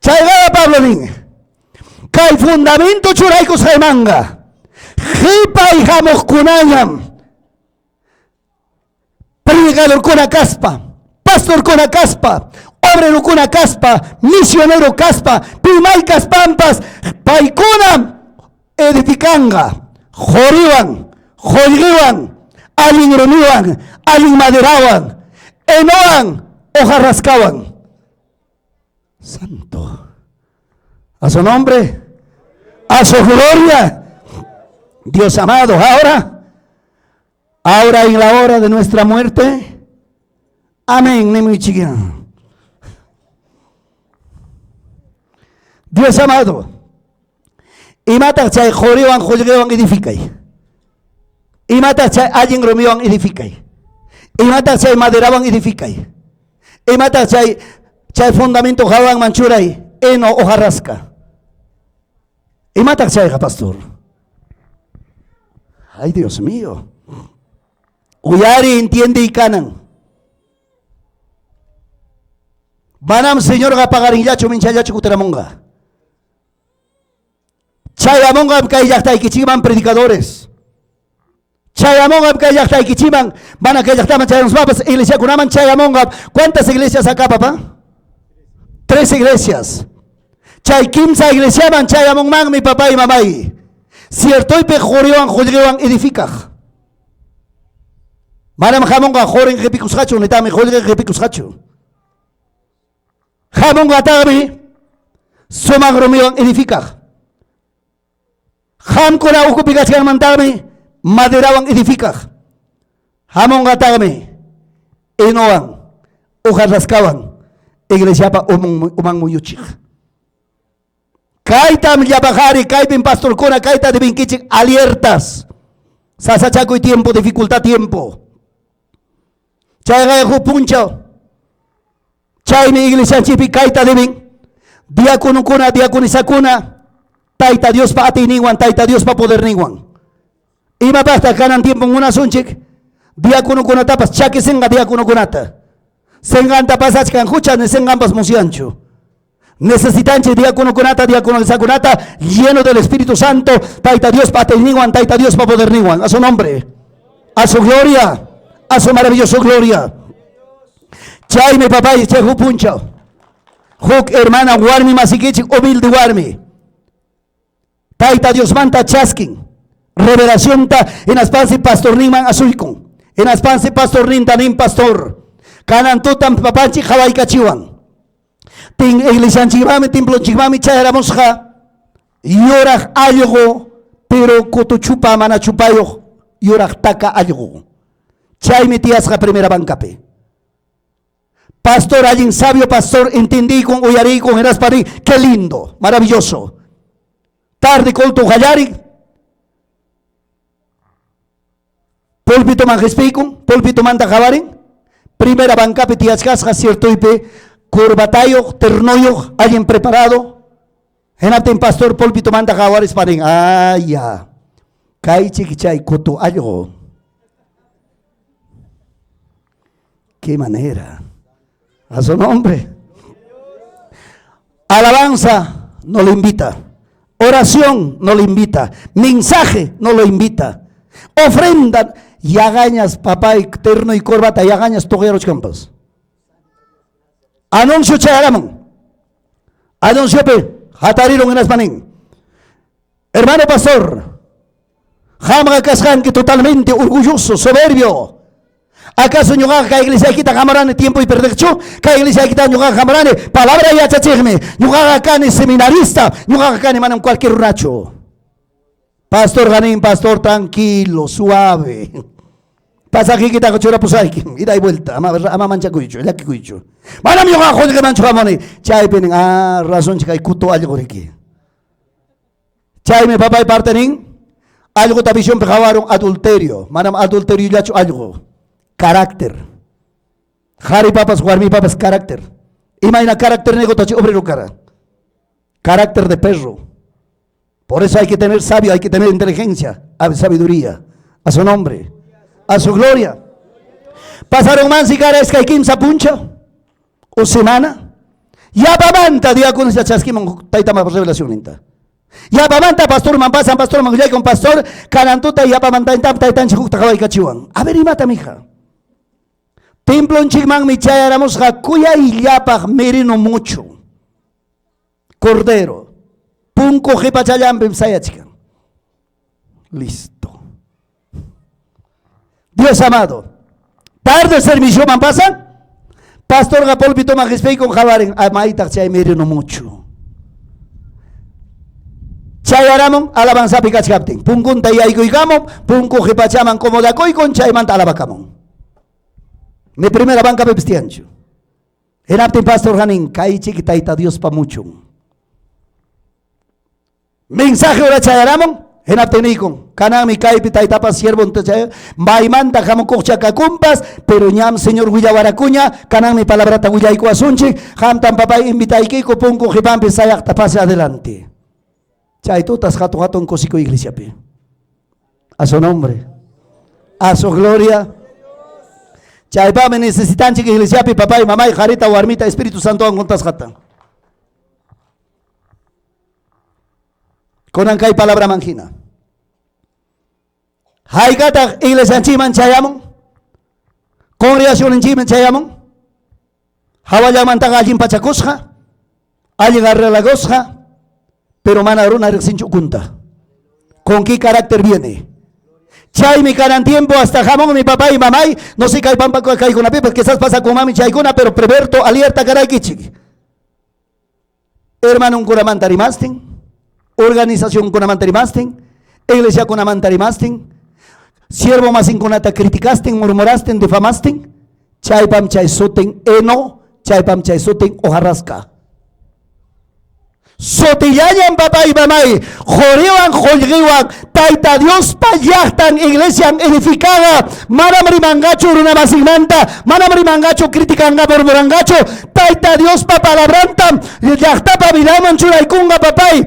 Chayqa Pablo nin, kay fundamento churaykusqaymanga, qipay hamuqkunañam predicadorkuna kaspa, pastorkuna kaspa, obrerokuna kaspa, misionero kaspa, pimay kaspampas, paykunam edificanqa qoriwan, qullqiwan, allin rumiwan, allin maderawan, henowan, hojarrascawan. Santo. A su nombre, a su gloria. Dios amado, ahora, ahora en la hora de nuestra muerte. Amén. Dios amado. Imataq chay qoriwan qullqiwan edificay. Imataq chay allin rumiwan edificay. Imataq chay maderawan edificay. Imataq chay chay fundamento hawanman churay heno hojarrasca. Imataq chayqa, pastor? Ay, Dios mío. Uyari, entiende y kanan. Manam Señorqa paqarinllachu minchallachu kutiramunqa. Chayamunqam kay llaqtaykichikman predicadores. Chayamunqam kay llaqtaykichikman, mana kay llaqtaman chayamuspapas iglesiakunaman chayamunqam. ¿Cuántas iglesias acá, papá? Tres iglesias. Chay kimsa iglesiaman chayamunmanmi papá y mamay. Ciertoypi quriwan qullqiwan edificaq. Manam hamunqa qurin qipikusqachu, nitaqmi qullqi qipikusqachu. Hamunqataqmi sumaq rumiwan edificaq. Qamkuna ukupi kachkanmantaqmi maderawan edificaq. Hamunqataqmi henowan, hojarrascawan iglesiapa uman muyuchiq. Kaytam llapa qari, kaypim pastorkuna kayta debinkichik alertas. Sasachakuy tiempo, dificultad tiempo. Chayqa huk punchaw. Chaymi iglesianchikpi kayta deben diaconokuna, diaconisakuna, Tayta Diospa atiyninwan, Tayta Diospa poderninwan. Imapaqtaq kanan tiempo munasunchik? Diaconokunatapas chakisinqa diaconokunata. Senqanta pasachkan hucha ni senqanpas musyanchu. Necesitanchik diaconokunata, diaconisakunata lleno del Espíritu Santo, Tayta Diospa atiyninwan, Tayta Diospa poderninwan. A su nombre, a su gloria, a su maravilloso gloria. Chaymi papay chay huk punchaw. Huk hermana warmi masikichik humilde warmi. Tayta Diosmanta chaskin revelacionta hinaspansi pastorninman asuykun. Hinaspansi pastorninta nin pastor. Kanan tutam papanchik qawaykachiwan. Tin iglesianchikmanmi, templonchikmanmi chayaramusqa. Yuraq allqu, pero kutuchupa mana chupayuq yuraq taka allqu. Chaymi tiyasqa primera bancapi. Pastor, allin sabio pastor, entendiykun, uyariykun, hinaspa nin, qué lindo, maravilloso. Tarde culto qallarin. Pulpitoman qespiykun, pulpitomanta qawarin. Primera bancapi tiyachkasqa ciertoypi corbatayuq, ternoyuq, allin preparado. Hinaptin pastor pulpitomanta qawarispa nin, ah, ya, kaychik chay kutu allqu. Qué manera. A su nombre. Alabanza no lo invita. Oración no lo invita. Mensaje no lo invita. Ofrenda. Yagañas, papay, terno y corbata, yagañas, toqyaruchkampas. Anuncio chayaramun. Anunciopi, hatarirun hinaspa nin. Hermano pastor, qamqa kasqanki totalmente orgulloso, soberbio. ¿Acaso ñuqaqa kay iglesiaykita hamurani tiempo y perdeqchu? Kay iglesiaykita ñuqaqa hamurani palabra yachachiqmi. Ñuqaqa kani seminarista, ñuqaqa kani manam cualquier runachu. Pastor nin, pastor tranquilo, suave. Pasajeykitaqa churapusayki, ida y vuelta, ama, ama manchakuychu, llakikuychu. Manam ñuqaqa qullqimanchu hamuni. Chaypi nin, ah, razonchi kay kutu allqu riki. Chaymi papay parte nin, allquta visionpi qawarun adulterio, manam adulteriollachu allqu, carácter. Qharipapas warmipapas carácter. Imayna carácter niqutachi obrero kara. Carácter de perro. Por eso hay que tener sabio, hay que tener inteligencia, sabiduría. A su nombre, a su gloria. Pasaron mansi cara iskay kimsa puncha o semana. Yapamanta diáconos chaskiman tayta revelación. Yapamanta pastorman pasan, pastorman willaykan pastor, kanan tuta yapamanta taytanchik hukta qawaykachiwan. A ver imata mija. Templonchikmanmi chayaramusqa kuyayllapaq merino mucho. Cordero. Punku qipachallanpim sayachkan. Listo. Dios amado. Tarde servicioman pasan. Pastorqa pulpitoman qispaykun qawarin amaytaq chay merino mucho. Chayaramun alabanzapi kachkaptin. Punkunta yaykuykamun, punku qipachaman comodakuykun, chaymanta alabakamun. Mi primera banca tiyanchu. Hinaptin pastor nin, kaychik tayta Diospa muchun. Mensaje ora chayaramun, hinaptin niykun, kananmi kaypi taytapa siervon maymanta hamukuqcha kakunpas, pero ñam Señor willawarakuña, kananmi palabrata willaykuwasunchik, qamtam papay invitaykiku punku qipanpi sayaqta pase adelante. Chay tutas hatun hatun kusikuy iglesiapi. A su nombre, a su gloria. Chaypami necesitanchik iglesiapi papay, mamay, qarita, warmita, Espíritu Santowan juntasqata. Kunan kay palabraman hina. Haykataq iglesianchikman chayamun? Congregacionninchikman chayamun? Hawallamantaqa allin pachakusqa, allin arreglagusqa, pero mana runa riqsinchu ukunta. ¿Con qué carácter viene? Chaymi kanan tiempo hasta hamunmi papá y mamay, no sé kay pampa kaykunapipas, quizás pasa con mami chaykuna, pero preverto alerta karaykichik. Hermanonkunamanta rimastin, organizacionkunamanta rimastin, iglesiakunamanta rimastin, siervo masinkunata criticastin, murmurastin, difamastin, chaypam chay sutin heno, chaypam chay sutin hojarasca. Sutillañam papay mamay, quriwan qullqiwan, Tayta Diospa llaqtan iglesian edificada, manam rimanqachu runa masinmanta, manam rimanqachu criticanqa murmuranqachu, Tayta Diospa palabrantam llaqtapa vidaman churaykunqa papay.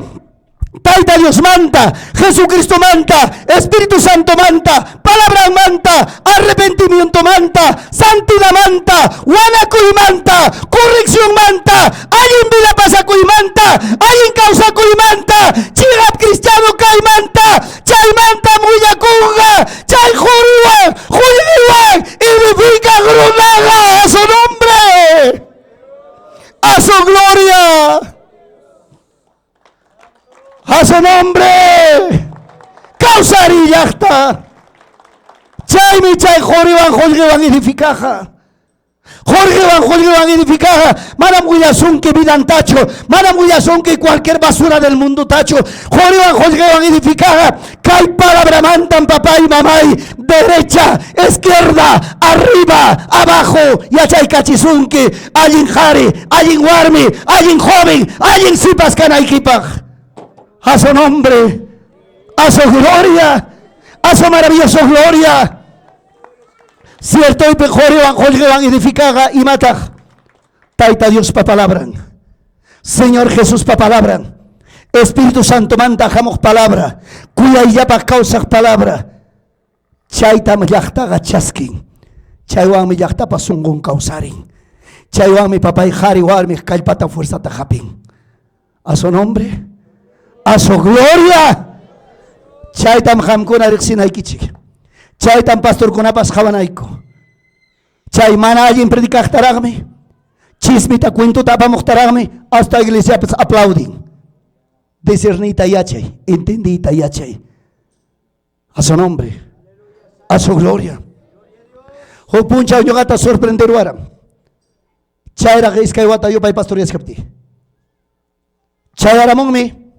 Tayta Diosmanta, Jesucristomanta, Espíritu Santomanta, palabranmanta, arrepentimientomanta, santidamanta, wanakuymanta, correccionmanta, allin vida pasakuymanta, allin kawsakuymanta, chiqap cristiano kaymanta, chaymanta willakunqa, chay quriwan, qullqiwan, edifican runaqa a su nombre, a su gloria. A su nombre. Kawsari llaqta. Chaymi chay quriwan qullqiwan edificaqa. Quriwan qullqiwan edificaqa manam willasunki vidantachu, manam willasunki cualquier basura del mundotachu. Quriwan qullqiwan edificaqa kay palabramantam papay, mamay, derecha, izquierda, arriba, abajo yachaykachisunki allin qhari, allin warmi, allin joven, allin sipas kanaykipaq. A su nombre, a su gloria, a su maravilloso gloria. Ciertoypi quriwan qullqiwan edificaqa imataq? Tayta Diospa palabran, Señor Jesuspa palabran, Espíritu Santomanta hamuq palabra, kuyayllapaq kawsaq palabra. Chaytam llaqtaqa chaskin. Chaywanmi llaqtapa sunqun kawsarin. Chaywanmi papay qhari warmiq kallpata fuerzata hapin. A su nombre, a su gloria. Chaytam qamkuna riqsinaykichik. Chaytam pastorkunapas qhawanayku. Chay mana allin predicaqtaraqmi, chismita cuentota apamuqtaraqmi hasta iglesiapas aplaudin. Discerniyta yachay, entendiyta yachay. A su nombre, a su gloria. Huk punchaw ñuqata sorprenderuwaran. Chayraq iskay wata yupay pastoreachkaptiy. Chayaramunmi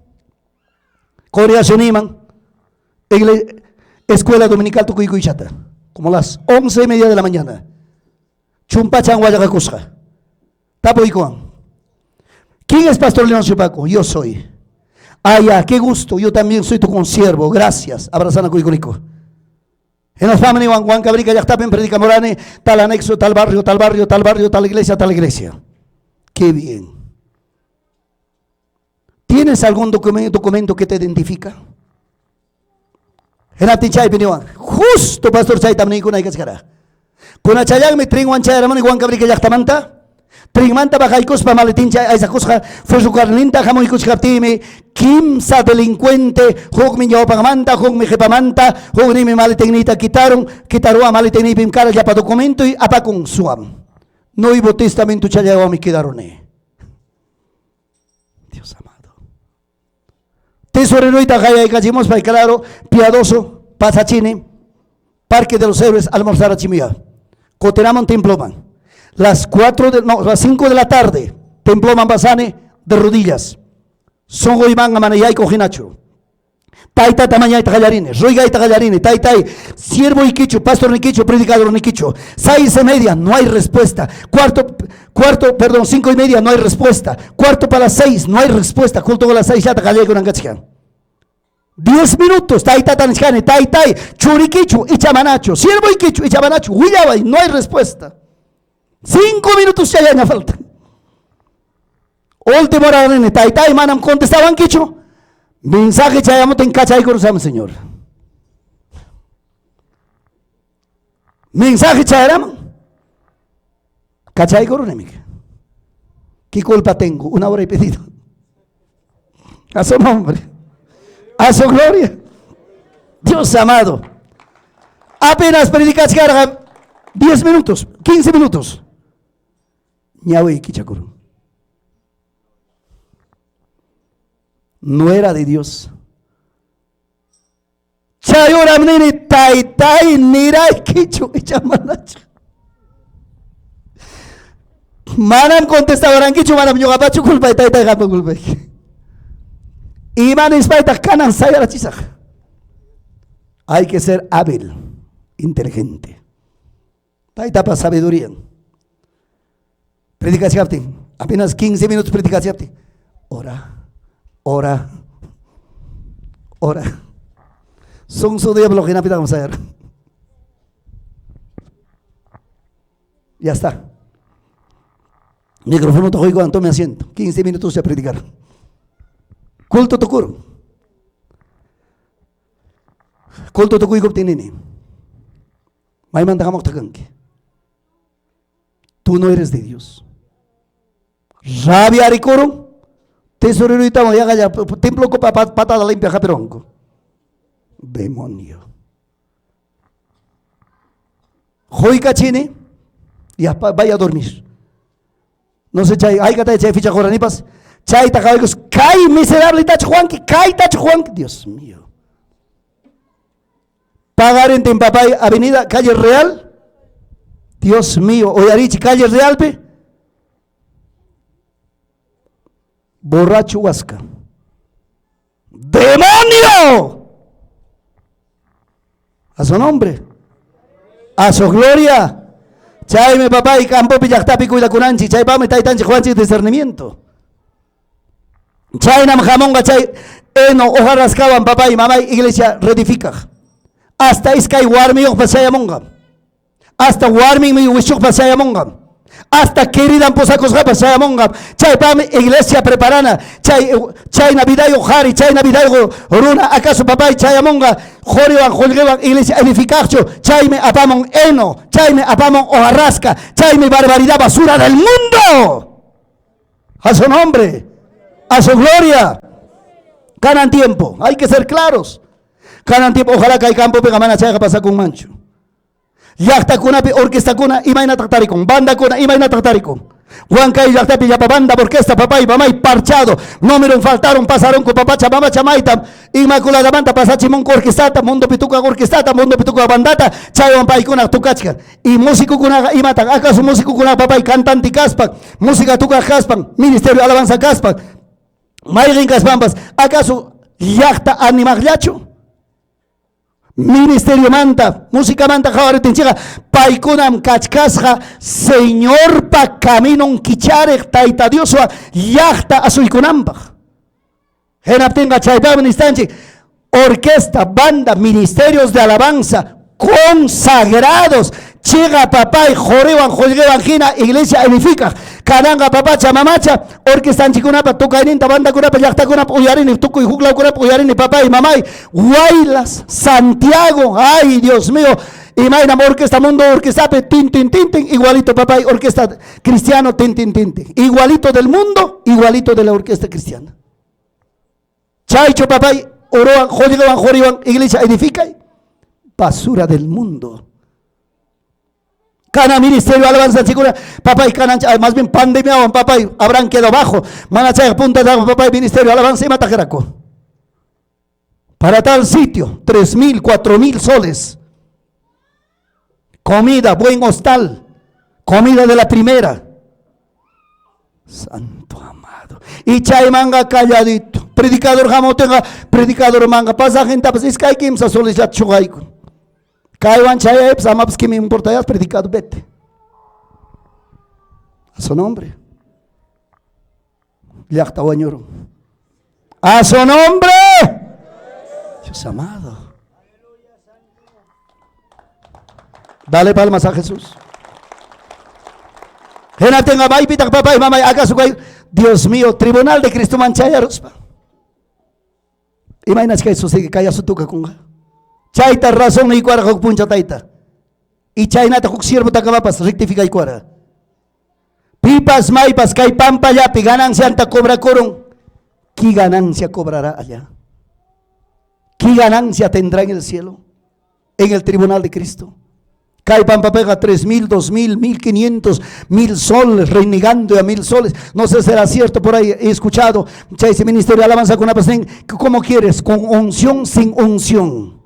congregacioniman escuela dominical tukuykuychata, como las 11:30 de la mañana. Chumpachan wallaqakusqa. Tapuykuwan. ¿Quién es Pastor Leoncio Paco? Yo soy. Ah, ya, qué gusto. Yo también soy tu consiervo. Gracias. Abrazanakuykuniko. Hinaspam niwan Huancabrica llaqtapim predicamurani tal anexo, tal barrio, tal barrio, tal barrio, tal iglesia, tal iglesia. Qué bien. ¿Tienes algún documento que te identifica? Hinaptin chaypi niwan, justo pastor chaytam niykunay kachkara. Kunachallanmi trinwan chayaramuni Huancabrica llaqtamanta. Trinmanta bajaykuspa maletín chay aysakusqa ferrocarrilinta hamuykuchkaptiymi kimsa delincuente hukmi ñawpaqmanta, hukmi qhipamanta, hukninmi maletinniyta quitarun, quitaruwan maletinniypim kara llapa documentoy apakun suwam. Nuevo Testamento chayaywanmi quedaruni. Dios amado. Tesoreroyta qayaykachimuspa, claro, piadoso, pasachini, Parque de los Héroes, almorzar a Chimía. Kutiramun temploman. Las 4 de, no, las 5 de la tarde, temploman pasani de rodillas. Sunquyman mana yaykuq hinachu. Taytata mañayta qallarini, ruygayta qallarini, taytay, siervoykichu, pastornikichu, predicadornikichu. 6:30, no hay respuesta. Cuarto, cuarto, perdón, 5:30, no hay respuesta. Cuarto para las 6, no hay respuesta. Culto a las 6 ya te qallaykunan kachkan. 10 minutos, taytata nichkani, taytay, churikichu, icha manachu, siervoykichu, icha manachu, willaway, no hay respuesta. 5 minutos chayaña falta. Último hora nini, taytay, manam contestawankichu. Mensaje chayamutin kachaykurusam, Señor. Mensaje chayaraman. Kachaykurunimi. ¿Qué culpa tengo? Una hora he pedido. A su nombre. A su gloria. Dios amado. Apenas predicachkarqa 10 minutos, 15 minutos. Ñawiy kichakurun. No era de Dios. Chay horam nini taytay niraykichu icha manachu. Manam contestawarankichu, manam ñuqapachu culpay, taytay qampa culpayki. Ima nispaytaq kanan sayarachisaq. Hay que ser hábil, inteligente. Taytapa sabiduría. Predicachkaptin, apenas 15 minutos predicachkaptin. Ora, ora, ora. Sonso diablo hinapita vamos a ver. Ya está. Micrófono toco tome asiento. 15 minutos a predicar. Culto tukurun. Culto tukuykuptin nini. Maymanta hamuqtaq kanki. Tú no eres de Dios. Rabiarikurun. Tesoreroytawan yaqalla templo patada limpia hapironku. Demonio. Huykachini. Ya vaya a dormir. No sé, chay, haykata chay ficha quranipas. Chayta qawaykus, kay miserable tachu Juanki, kay tachu Juanki. Dios mío. Pagarintin papay, avenida, calle Real. Dios mío, uyarichi calle Realpi. Borracho Huasca. ¡Demonio! A su nombre. A su gloria. Chaymi papay campopi llaqtapi cuidakunanchik, chaypaqmi taytanchik qowanchik discernimiento. Chaynam hamunqa chay heno hojarrascawan papay mamay iglesia reedificaq. Hasta iskay warmiyuqpas chayamunqa. Hasta warminmi wischuqpas chayamunqa. Hasta queridan pusakusqapas chayamunqa. Chaypaqmi iglesia preparana. Chay chayna vidayuq qhari, chayna vidayuq runa acaso papay chayamunqa quriwan qullqiwan iglesia edificaqchu. Chaymi apamun heno, chaymi apamun hojarrasca, chaymi barbaridad basura del mundo. A su nombre, a su gloria. Kanan tiempo, hay que ser claros. Kanan tiempo, ojalá kay campopiqa mana chayqa pasakunmanchu. Llaqtakunapi orquestakuna imaynataq tarikun, bandakuna imaynataq tarikun. Huancay llaqtapi llapa banda orquesta papay mamay parchado, número faltaron, pasaronku papacha mamacha maytam, Inmaculadamanta pasachimunku orquestata, mundopi tukaq orquestata, mundopi tukaq bandata, chaywan paykuna tukachkan. Y musikukunaqa imataq, acaso musikukunaqa papay cantante kaspan, música tukaq kaspan, ministerio alabanza kaspan, mayqin kaspanpas, acaso llaqta animaqllachu? Ministeriomanta, musicamanta qhawariptinchikqa, paykunam kachkasqa Señorpa caminon kichariq Tayta Dioswan llaqta asuykunanpaq. Hinaptinqa chaypaqmi nistanchik orquesta, banda, ministerios de alabanza consagrados, chiqa papay quriwan qullqiwan hina iglesia edificaq. Kananqa papacha mamacha orquestanchikkunapa tukayninta bandakunapa llaqtakunapa uyarini, tukuy huklawkunapa uyarini papay mamay, Huaylas, Santiago, ay Dios mío, imaynam orquesta mundo orquestapi tin tin tin tin, igualito papay orquesta cristiano tin tin tin tin, igualito del mundo, igualito de la orquesta cristiana. Chaychu papay orowan qullqiwan quriwan iglesia edificay, basura del mundo. Kana ministerio alabanza chikuna, papay kanan, más bien pandemiawan papay habrán quedado bajo, mana chayqa punta papay ministerio alabanza imataq karaku. Para tal sitio, 3,000, 4,000 soles. Comida, buen hostal, comida de la primera. Santo amado. Y chaymanga calladito. Predicador hamutinqa, predicador manga pasajintapas iskay kimsa soles chuqayku. Kaywan chayaypas amapas que me importa ya predicado vete. A su nombre. Llaqta wañurun. A su nombre. Dios amado. Dale palmas a Jesús. Hinaptinqa maypitaq papay mamay acaso kay Dios mío, tribunal de Cristo man chayaruspa. Imaynach kay sucede kay asuntuka kunqa. Chayta razón niykuara huk puncha tayta. Y chaynata huk siervotakamapas rectificaykuara. Pipas maypas kay pampallapi ganancianta cobrakurun, ¿qué ganancia cobrará allá? ¿Qué ganancia tendrá en el cielo? En el tribunal de Cristo. Kay pampapiqa 3,000, 2,000, 1,500, 1,000 soles, renegando a 1,000 soles. No sé si será cierto, por ahí he escuchado. Chay ministerio de alabanza con una ¿cómo quieres? ¿Con unción, sin unción?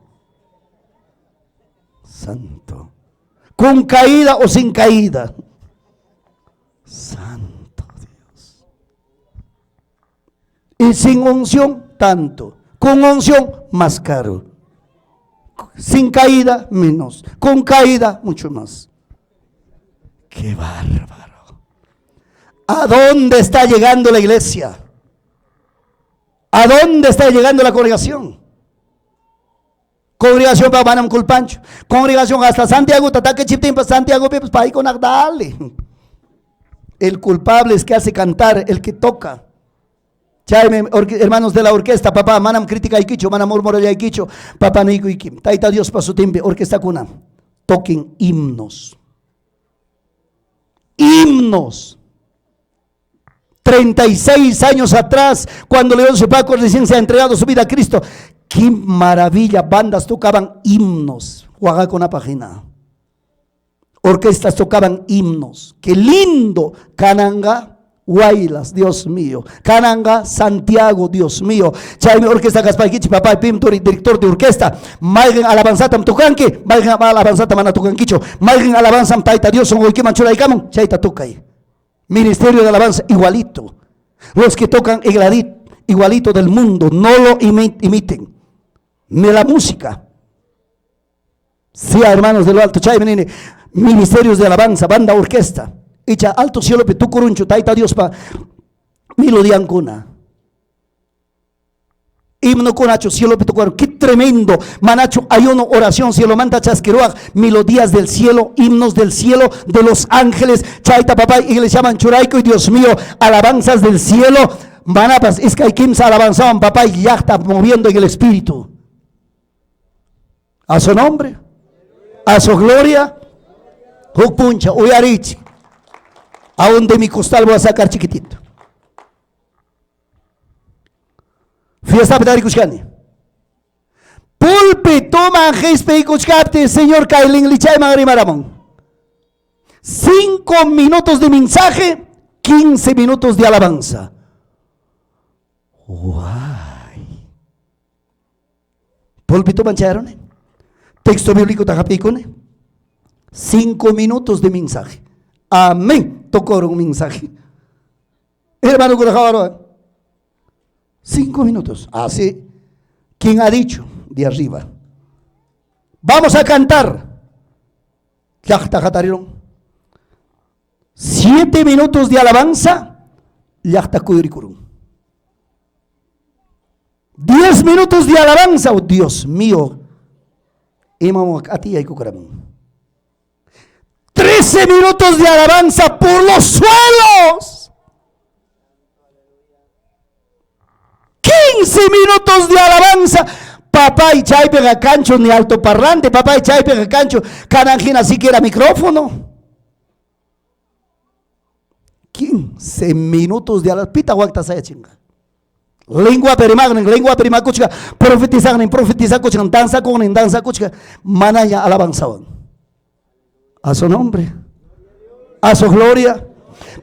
Santo. ¿Con caída o sin caída? Santo Dios. Y sin unción, tanto. Con unción, más caro. Sin caída, menos. Con caída, mucho más. ¡Qué bárbaro! ¿A dónde está llegando la iglesia? ¿A dónde está llegando la congregación? Congregación pa manam culpanchu. Congregación hasta Santiago, tatake chiptimpa Santiago, pues pa con dale. El culpable es que hace cantar, el que toca. Chaymi, hermanos de la orquesta, papá, manam criticaykichu, manam murmurallaykichu, papá niykuyki. Tayta Diospa sutinpi orquestakuna, toquen himnos. Himnos. 36 años atrás, cuando León Paco recién se ha entregado su vida a Cristo, qué maravilla, bandas tocaban himnos. con una página. Orquestas tocaban himnos. Qué lindo. Kananqa. Huaylas, Dios mío. Kananqa Santiago, Dios mío. Chaymi orquesta kaspaykichik, papá, pim turi director de orquesta. Mayqin alabanzatam tukanki, mayqin alabanzata mana tukankichu. Mayqin alabanzam Tayta Dios sunquykiman churaykamun, chayta tukay. Ministerio de alabanza igualito. Los que tocan igualito del mundo, no lo imiten. Ni la música. Sí, hermanos de lo alto, chaymi nini, ministerios de alabanza, banda orquesta. Icha alto cielopi tukurunchu Tayta Diospa melodiankuna. Himnokunachu cielopi tukurun. Qué tremendo. Manachu ayuno, oración, cielomanta chaskiruaq, melodías del cielo, himnos del cielo, de los ángeles. Chayta papá, iglesia churayku, Dios mío, alabanzas del cielo. Manapas, iskay kimsa alabanzawan papá y llaqta moviendo en el espíritu. A su nombre, a su gloria. Huk puncha, uyarichi. Aún de mi costal voy a sacar chiquitito. Fiesta tarikuchkani. Pulpituman qispiykuchkaptin, Señor kay linlichayman rimaramun. 5 minutos de mensaje, 15 minutos de alabanza. Guay. Pulpituman chayaruni. Texto bíblico hap'iykuni. 5 minutos de mensaje. Amén. Tocó un mensaje. Hermano, 5 minutos. Así. ¿Quién ha dicho? De arriba. Vamos a cantar. Llaqta hatarirun. 7 minutos de alabanza. Llaqta kuyurikurun. 10 minutos de alabanza. Oh, Dios mío. Imam ati 13 minutos de alabanza por los suelos. 15 minutos de alabanza. Papá y chaypiqa kanchu ni altoparlante, papá y chaypiqa kanchu kanan hina siquiera micrófono. 15 minutos de alabanza. Pita wakta sayachinqa. Lengua perimaqnin, lengua perimakuchka, profetizaqnin, profetizakuchkan, danzakuqnin, danzakuchka, manaña alabanzawan. A su nombre, a su gloria.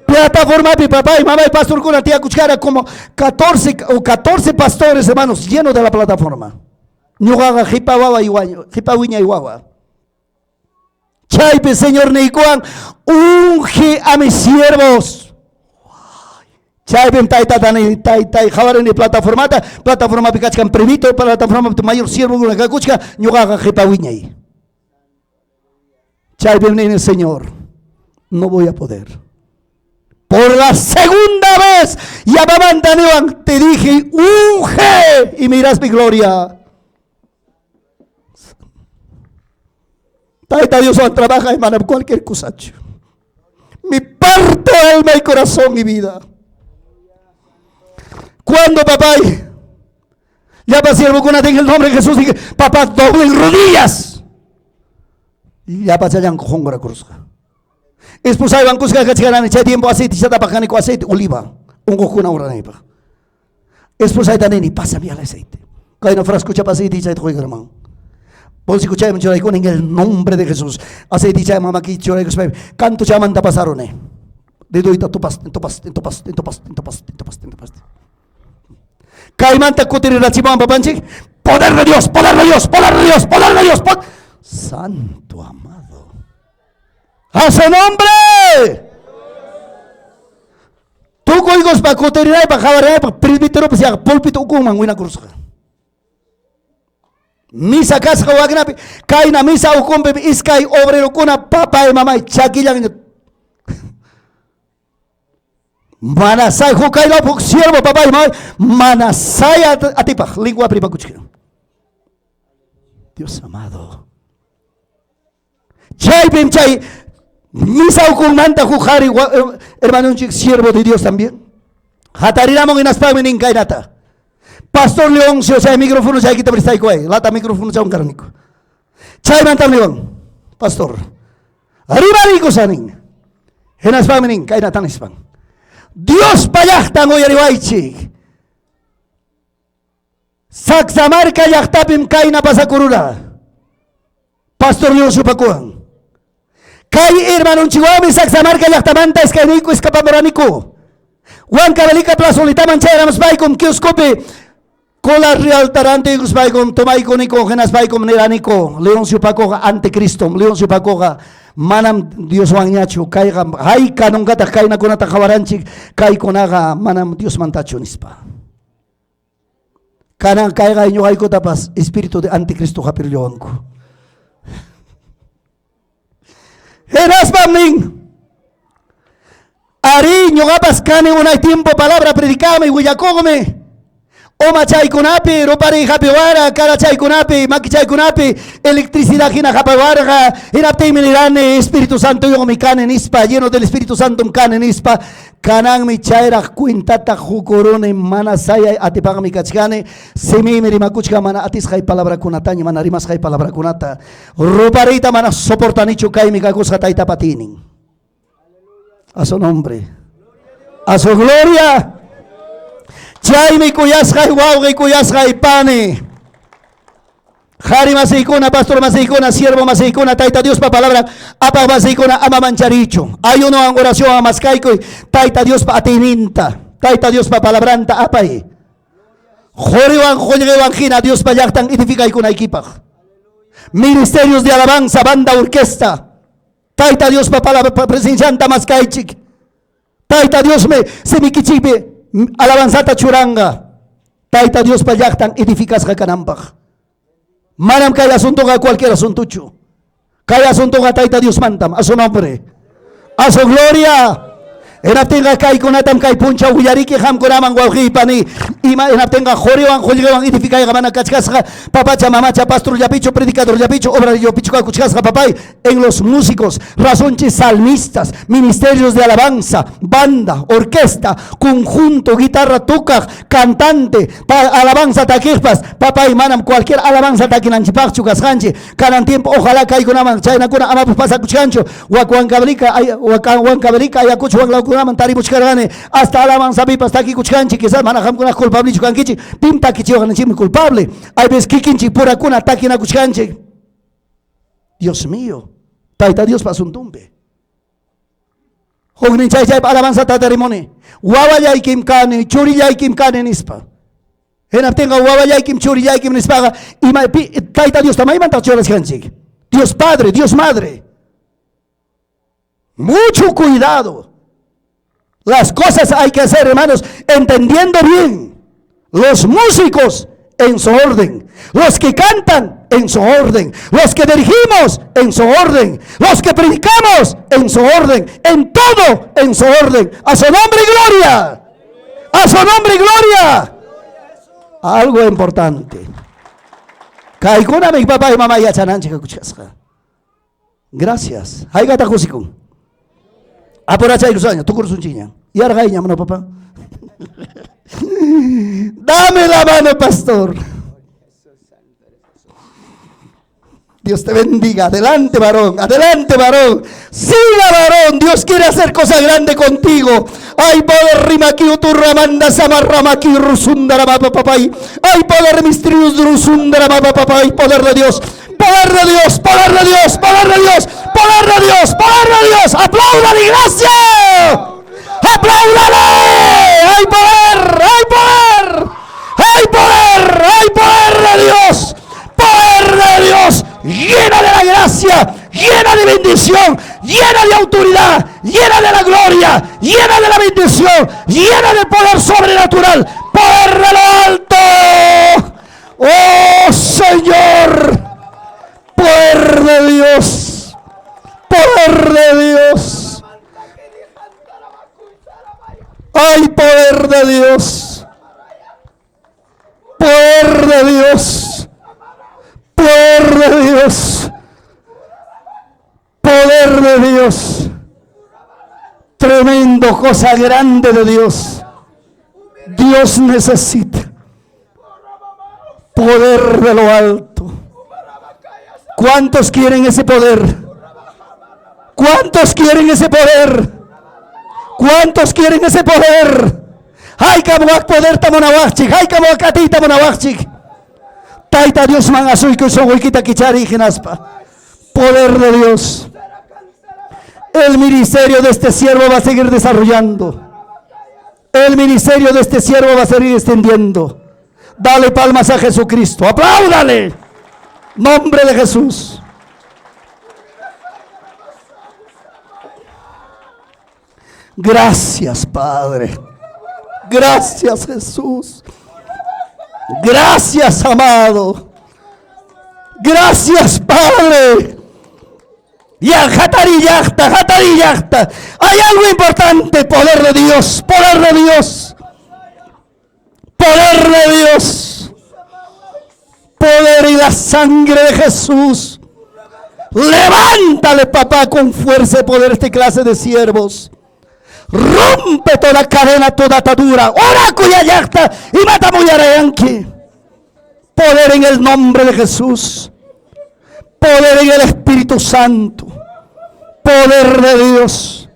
Plataforma pi papá y mamá y pastor con la tía Cuchara como 14 o 14 pastores hermanos llenos de la plataforma. Ñuqaqa qipa wawa qipa wiñay wawa. Chaypi Señor niykuwan unge a mis siervos. Chaypim taytata ni taytay qawarini plataformata, plataformapi kachkan primito, plataformapi mayor siervo kakuchka, ñuqaqa qipa wiñay. Chaypim nini Señor, no voy a poder. Por la segunda vez, yapamanta niwan, te dije, unge y mirás mi gloria. Tayta Dios trabaja, hermano, cualquier cosa. Mi parte, alma y corazón y vida. Cuando papá, ya pasé el bocona, en el nombre de Jesús, dije, papá, doblen rodillas. Ya pasé con cruzca. Esposa iban kuska kachkarani chay tiempo aceite chata paqaniku aceite oliva unquqkuna uranaypaq. Esposayta nini pásame al aceite. Kayna frasco chapa aceite chayta quykarman. Bolsico chayman churaykuni en el nombre de Jesús. Aceite chayman maki churaykuspa canto chaymanta pasaruni. Dedoyta tupas tupas tupas tupas tupas tupas tupas. Kaymanta kutirirachimuwan papanchik. Poder de Dios, poder de Dios, poder de Dios, poder de Dios. Santo amado. ¡A su nombre! Tukuykuspa kutirinaypaq qawarinaypaq presbiteropas yaqa pulpito ukunman winakurusqa. Misa kasqa waknapi kayna misa ukunpi iskay obrerokuna papay mamay chakillanña. Manasay huk huk siervo papay mamay manasay atipaq lingua pripakuchkan. Dios amado. Chaypim chay misa ukunmanta huk qhari hermanonchik siervo de Dios también. Hatariramun hinaspaqmi nin kaynata. Pastor Leoncio chay micrófono chaykita prestaykuway. Lata micrófono chawan karaniku. Chaymantam niwan. Pastor. Rimariykusaq nin. Hinaspaqmi nin kaynata nispan. Diospa llaqtan uyariwaychik. Sacsamarca llaqtapim kayna pasakurura. Pastor Leoncio pakuwan. Kay hermanonchikwanmi Sacsamarca llaqtamanta iskayniyku escapamuraniku. Huancavelica plazolitaman chayaramuspaykum kioscopi cola realta rantiykuspaykum tomaykuniku hinaspaykum niraniku Leoncio Pacoqa anticristom, Leoncio Pacoqa manam Dioswanñachu, kayqa hayka nunkataq kaynakunata qawaranchik, kaykunaqa manam Diosmantachu nispa. Kanan kayqa ñuqaykutapas espíritu de anticristo hapirllawanku. Hinaspam nin, arí, ñuqapas kani unay tiempo palabra predicaqmi, willakuqmi. Uma chaykunapi, rupariy hapiwara, cara chaykunapi, maki chaykunapi, electricidad hina hapiwarqa. Hinaptinmi nirani, Espíritu Santoyuqmi kani nispa, lleno del Espíritu Santom kani nispa. Kananmi chayraq cuentata qukuruni, mana sayay atipaqmi kachkani, simiymi rimakuchkan mana atisqay palabrakunataña, mana rimasqay palabrakunata. Rupariyta mana soportanichu, kaymi kakusqa taytapa atiynin. A su nombre. A su gloria. Chaymi kuyasqay wawqi, kuyasqay pani. Qhari masiykuna, pastor masiykuna, siervo masiykuna, Tayta Diospa palabran apaq masiykuna, ama manchariychu. Ayunowan oracionwan maskaykuy Tayta Diospa atiyninta, Tayta Diospa palabranta apay. Qoriwan qollqewan hina Diospa llaqtan edificaykunaykipaq. Ministerios de alabanza, banda, orquesta. Tayta Diospa palabra presencianta maskaychik. Tayta Diosmi simikichikpi alabanzata churanqa. Tayta Diospa llaqtan edificasqa kananpaq. Manam kay asuntoqa cualquier asuntochu. Kay asuntoqa Tayta Diosmantam, a su nombre, a su gloria. Hinaptinqa kaykunatam kay punchaw willariki qamkunaman wawqiy pani. Ima hinaptinqa qoriwan qollqewan edificayqa mana kachkasqa papacha mamacha pastorllapichu predicadorllapichu obrarillapichu kakuchkasqa papay en los músicos, razonchis salmistas, ministerios de alabanza, banda, orquesta, conjunto, guitarra tocaq, cantante, alabanza takiqpas, papay manam cualquier alabanza takinanchikpaqchu kasqanchik. Kanan tiempo ojalá kaykunaman chaynakuna amapas pasakuchkanchu. Wak Huancavelica, Huancavelica, Ayacucho waklawkunaman tarimuchkarqani, hasta alabanzapipas takikuchkanchik, quizás mana qamkunaqa culpablechu kankichik, pim takichiwaqninchikmi culpable. Hay veces kikinchik purakuna takinakuchkanchik. Dios mío, Tayta Diospa asuntunpi. Huknin chay chaypa alabanzata tarimuni. Wawallaykim kani, churillaykim kani nispa. Hinaptinqa wawallaykim, churillaykim nispaqa ima pi Tayta Diosta maymantaq churachkanchik? Dios Padre, Dios Madre. Mucho cuidado. Las cosas hay que hacer, hermanos, entendiendo bien. Los músicos en su orden, los que cantan en su orden, los que dirigimos en su orden, los que predicamos en su orden, en todo en su orden. A su nombre gloria. A su nombre gloria. Algo importante. Kaykuna mi papá y mamá yachananchik kakuchkasqa. Gracias. Haykataq kusikun. Apurachaykusaña, tukursunchikña. Yarqayña, no papá. Dame la mano, pastor. Dios te bendiga. Adelante, varón. Adelante, varón. Siga, varón. Dios quiere hacer cosas grandes contigo. Ay, poder rimaki uturramanda samarramaki rusundarama papay. Ay, poder mistrius rusundarama papay. Poder de Dios. Poder de Dios, poder de Dios, poder de Dios, poder de Dios, poder de Dios. ¡Apláudale, gracia! ¡Apláudale! ¡Hay poder! ¡Hay poder! ¡Hay poder! ¡Hay poder de Dios! ¡Poder de Dios! Llena de la gracia, llena de bendición, llena de autoridad, llena de la gloria, llena de la bendición, llena de poder sobrenatural, poder de lo alto. ¡Oh Señor! Poder de Dios, poder de Dios. ¡Ay, poder de Dios! Poder de Dios. Poder de Dios. Poder de Dios. Tremendo, cosa grande de Dios. Dios necesita poder de lo alto. ¿Cuántos quieren ese poder? ¿Cuántos quieren ese poder? ¿Cuántos quieren ese poder? Haykam wak poderta munawaqchik, haykam wak atiyta munawaqchik. Tayta Diosman asuykuy sunquykita kichariy hinaspa. Poder de Dios. El ministerio de este siervo va a seguir desarrollando. El ministerio de este siervo va a seguir extendiendo. Dale palmas a Jesucristo. Apláudale. Nombre de Jesús. Gracias, Padre. Gracias, Jesús. Gracias, amado. Gracias, Padre. Ya, hatari llaqta, hatari llaqta. Hay algo importante, poder de Dios, poder de Dios. Poder de Dios. Poder y la sangre de Jesús. Levántale, papá, con fuerza y poder esta clase de siervos. Rompe toda cadena, toda atadura. Ora cuya llaqta y mata muyarayanki. Poder en el nombre de Jesús. Poder en el Espíritu Santo. Poder de Dios.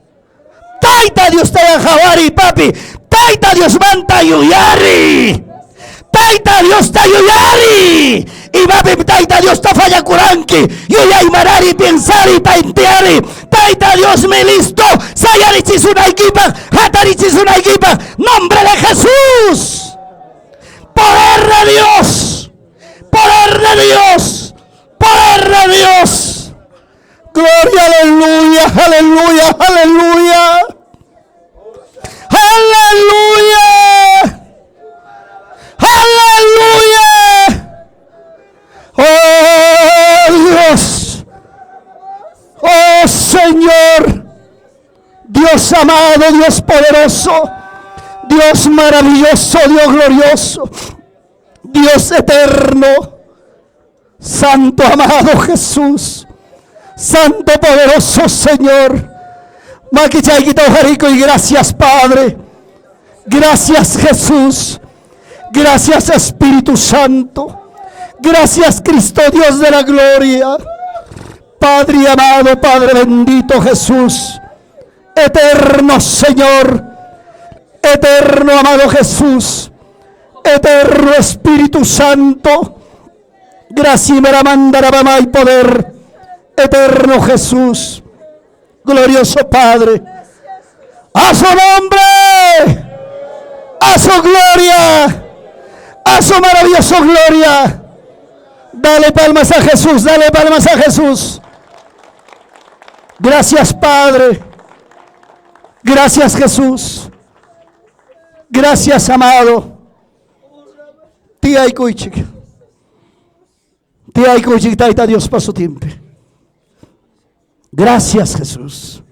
Tayta Dios te jawari, papi. Tayta Dios manta yuyari. Tayta Dios ta yuyari. Y papi, Tayta Dios ta falla kuranki. Yuyay marari, pensari, tanteari. Tayta Dios me listo. Sayarichisunaykipaq, hatarichisunaykipaq. Nombre de Jesús. Poder de Dios. Poder de Dios. Poder de Dios. Gloria, aleluya, aleluya, aleluya. Aleluya. Aleluya. Oh Dios. Oh Señor. Dios amado, Dios poderoso. Dios maravilloso, Dios glorioso. Dios eterno. Santo amado Jesús. Santo poderoso Señor. Y gracias Padre. Gracias Jesús. Gracias Espíritu Santo. Gracias Cristo Dios de la gloria. Padre amado, Padre bendito Jesús. Eterno Señor. Eterno amado Jesús. Eterno Espíritu Santo. Gracias y poder. Eterno Jesús. Glorioso Padre. A su nombre. A su gloria. A su maravilloso gloria. Dale palmas a Jesús. Dale palmas a Jesús. Gracias Padre. Gracias Jesús. Gracias amado. Tiyaykuychik. Tiyaykuychik Tayta Dios pa sutinpi. Gracias Jesús.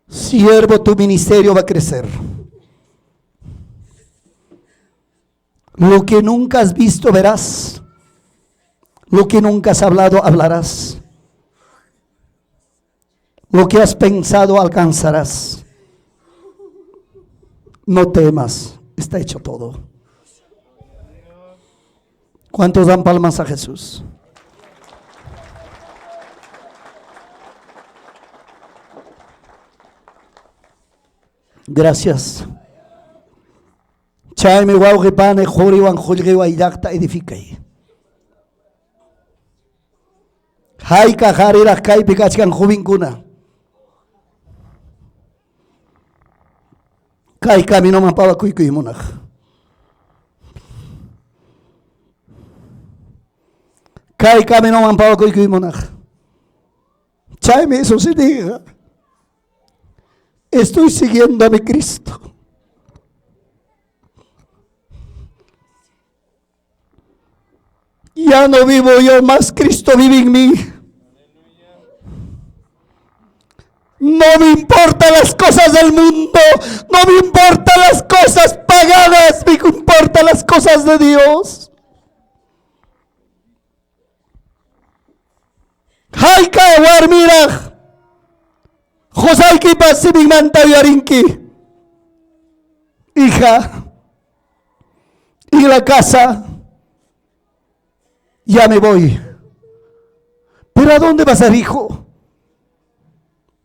Siervo, tu ministerio va a crecer. Lo que nunca has visto, verás. Lo que nunca has hablado, hablarás. Lo que has pensado, alcanzarás. No temas, está hecho todo. ¿Cuántos dan palmas a Jesús? Gracias. Chaymi wawqi pani quriwan qullqiwan llaqta edificay. Hayka qariraq kaypi kachkan jovenkuna. Kay caminoman pawakuykuy munaq. Kay caminoman pawakuykuy munaq. Chaymi sucediga. Estoy siguiendo a mi Cristo. Ya no vivo yo más, Cristo vive en mí. No me importan las cosas del mundo, no me importan las cosas pagadas, me importan las cosas de Dios. Hayka warmiraq qusaykipa siminmanta uyarinki. Hija, y la casa, ya me voy. ¿Pero a dónde vas a ir, hijo?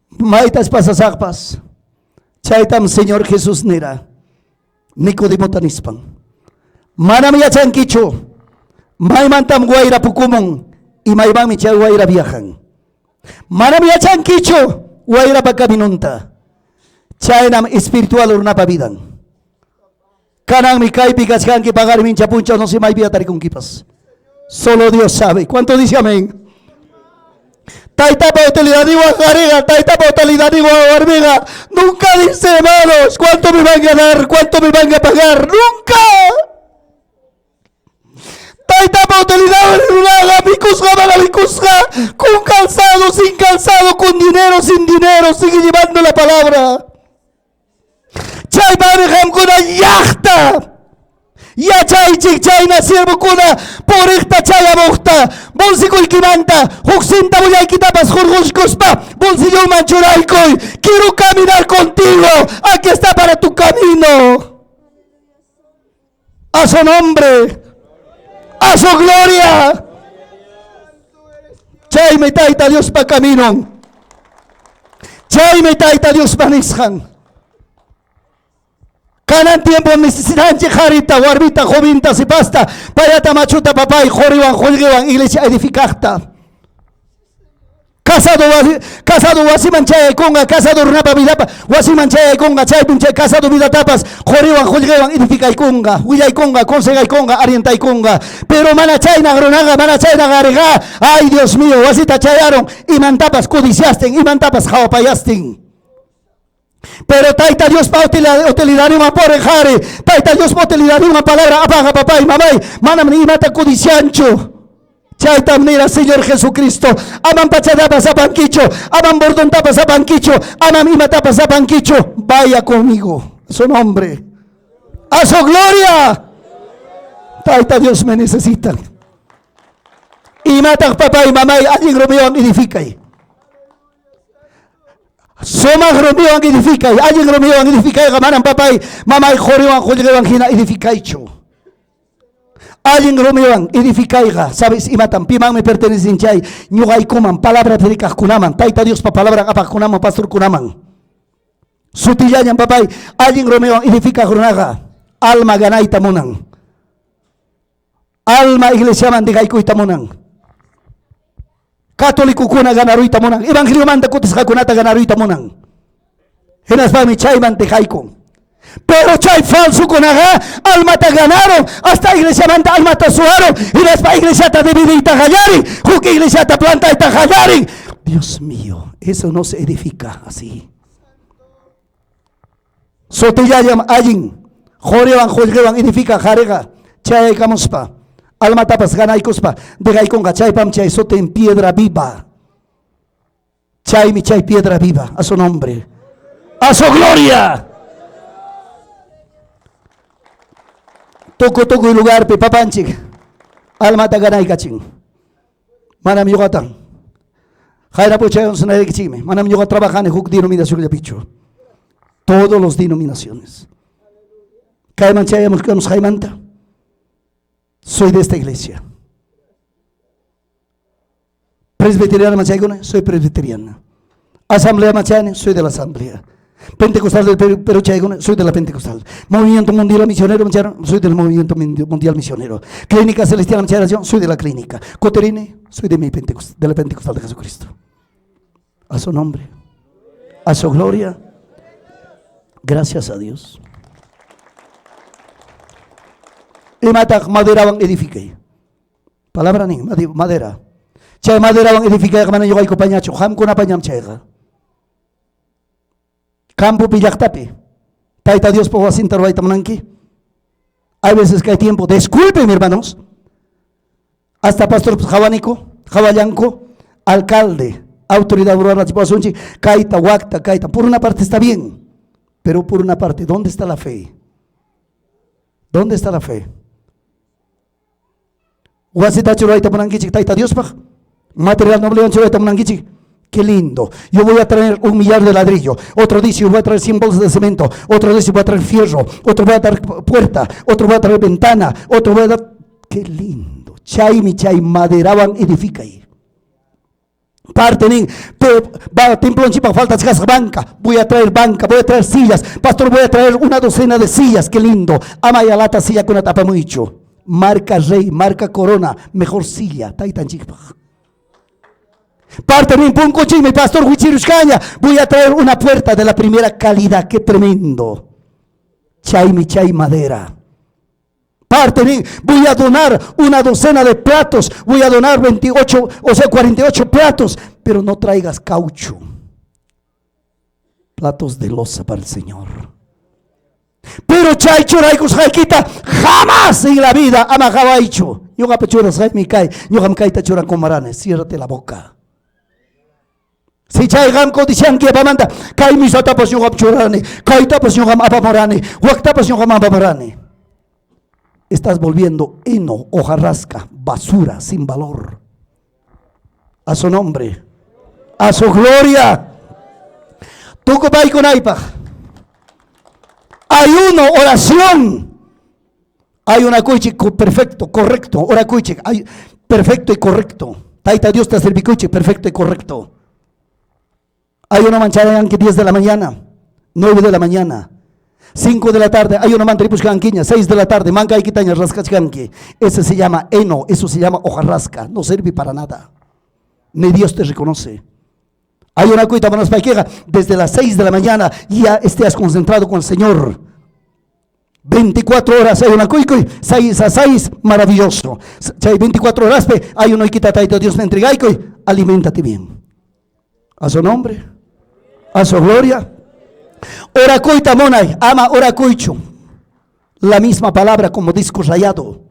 Maytas pasasaqpas. Chaytam Señor Jesús nira. Nicodemota nispan. Manam yachankichu. Maymantam wayra pukumun y maymanmi chay wayra viajan. Manam yachankichu wayrapa caminonta. Chaynam espiritual runapa vidan. Kananmi kaypi kachkanki paqarin mincha punchaw no sé maypi tarikunkipas. Solo Dios sabe. ¿Cuánto dice amén? Taytapa utilidadninwan qariqa, taytapa utilidadninwan warmiqa, nunca dice, hermanos, ¿cuánto me van a dar? ¿Cuánto me van a pagar? ¡Nunca! Taytapa utilidadwan runaqa mikusqa mana mikusqa, con calzado, sin calzado, con dinero, sin dinero, sigue llevando la palabra. Chaypaqmi qamkuna llaqta yachaychik chayna siervokuna puriqta chayamuqta bolsilloykimanta huk centavollaykitapas hurquskuspa bolsilloman churaykuy. Quiero caminar contigo. Aquí está para tu camino. A su nombre. A su gloria. Chaymi Tayta Diospa caminon. Chaymi Tayta Diospa nisqan. Kanan tiempo necesitanchik qarita, warmita, jovinta, sipasta, payata, machuta, papay, qoriwan, qullqiwan iglesia edificaqta. Casado, wasi, casado wasiman chayaykunqa, casado runapa vidapa wasiman chayaykunqa, chaypim chay casado vidatapas qoriwan, qullqiwan edificaykunqa, willaykunqa, consejaykunqa, orientaykunqa. Pero mana chayna runaqa, mana chayna qariqa, ay Dios mío, wasita chayarun, imantapas codiciastin, imantapas qhawapayastin. Pero Tayta Diospa utilidadninwan puriq qari, Tayta Diospa utilidadninwan palabra apaqa papay, mamay, manam ni imata codicianchu. Chaytam nira Señor Jesucristo, amam pachatapas apankichu, amam bordontapas apankichu, amam imatapas apankichu, vaya conmigo, a su nombre, a su gloria. Tayta Dios me necesita. Imataq papay, mamay, allin rumiwan edificay. Sumaq rumiwan edificay, allin rumiwan edificayqa manam papay, mamay qoriwan qullqiwan hina edificaychu. Allin rumiwan edificayqa, sabes imatam, pimanmi pertenecen chay ñuqaykuman, palabra predicaqkunaman, Tayta Diospa palabran apaqkunaman, pastorkunaman. Sutillañam papay, allin rumiwan edificaq runaqa alma ganayta munan. Alma iglesiaman digaykuyta munan. Católicokuna ganaruyta munan, evangeliomanta kutisqakunata ganaruyta munan. Hinaspami chayman dejaykun. Pero chay falsokunaqa almata ganaron, hasta iglesiamanta almata suwaron, hinaspa iglesiata dividiyta qallarin, huk iglesiata plantayta qallarin. Dios mío, eso no se edifica así. Sutillallam allin qoriwan qullqiwan edifica qariqa chayaykamuspa, almatapas ganaykuspa dejaykunqa, chaypam chay sutin piedra viva. Chaymi chay piedra viva, a su nombre, a su gloria. Tukuy tukuy lugarpi papanchik almata ganaykachin. Manam ñuqata qayna p'unchaywan sunaykichikmi, manam ñuqa trabajani huk denominacionllapichu. Todos los denominaciones. Kayman chayamusqaymanta soy de esta iglesia. Presbiteriana machaykuna, soy presbiteriana. Asamblea machani, soy de la asamblea. Pentecostal del Perú, Perú chaykuna, soy de la Pentecostal. Movimiento Mundial Misionero, soy del Movimiento Mundial Misionero. Clínica Celestial Macharación, soy de la clínica. Coterine, soy de mi Pentecostal, de la Pentecostal de Jesucristo. A su nombre, a su gloria. Gracias a Dios. Imataq maderawan edificay. Palabra nin, madera. Chay maderawan edificayqa mana ñuqayku pañachu, qamkuna pañam chayqa. Campopi llaqtapi, Tayta Diospa wasinta ruwayta munanki. Hay veces que hay tiempo, disculpen hermanos, hasta pastor qhawaniku, qhawallanku, alcalde, autoridad urbana wasunchik, kayta, wakta, kayta. Por una parte está bien, pero por una parte, ¿dónde está la fe? ¿Dónde está la fe? Wasitachu ruwayta munankichik Tayta Diospaq, material noblewan churayta munankichik. Qué lindo. Yo voy a traer 1 millar de ladrillo. Otro dice, yo voy a traer 100 bolsas de cemento. Otro dice, voy a traer fierro. Otro voy a traer puerta. Otro voy a traer ventana. Otro voy a dar... Qué lindo. Chaymi chay maderawan edificay. Parte nin, va templonchikpaq faltachkasqa banca. Voy a traer banca, voy a traer sillas. Pastor, voy a traer una docena de sillas. Qué lindo. Amaya lata sillakunata apamuychu. Marca Rey, marca Corona, mejor silla. Taytanchikpaq. Parte nin punkuchikmi pastor wichirushkaña. Voy a traer una puerta de la primera calidad. Qué tremendo. Chaymi chay madera. Parte nin, voy a donar una docena de platos, voy a donar 28, o sea, 48 platos, pero no traigas caucho. Platos de loza para el Señor. Pero chay churaykusqaykita jamás en la vida ama qawaychu. Ñuqapa churasqaymi kay, ñuqam kayta churakumarani. Ciérrate la boca. Si chay qam codicianki yapamanta, kay misatapas ñuqam churani, kaytapas ñuqam apamurani, waktapas ñuqam apamurani. Estás volviendo heno, hojarrasca, basura sin valor. A su nombre, a su gloria. Tukupaykunaypaq. Ayuno, oración. Ayunakuychik perfecto, correcto. Orakuychik, ay, perfecto y correcto. Tayta Diosta servikuychik, perfecto y correcto. Ayunoman chayanki 10 de la mañana, 9 de la mañana, 5 de la tarde, ayunoman ripuchkankiña, 6 de la tarde, mankaykitaña raskachkanki. Ese se llama heno, eso se llama hojarrasca, no sirve para nada. Ni Dios te reconoce. Ayunakuyta munaspaykiqa, desde las 6 de la mañana ya estés concentrado con el Señor. 24 horas ayunakuykuy, 6 a 6, maravilloso. Chay 24 horas ayunoykita Tayta Dios me entregaykuy, aliméntate bien. A su nombre, a su gloria. Orakuyta munay, ama orakuychu. La misma palabra como disco rayado.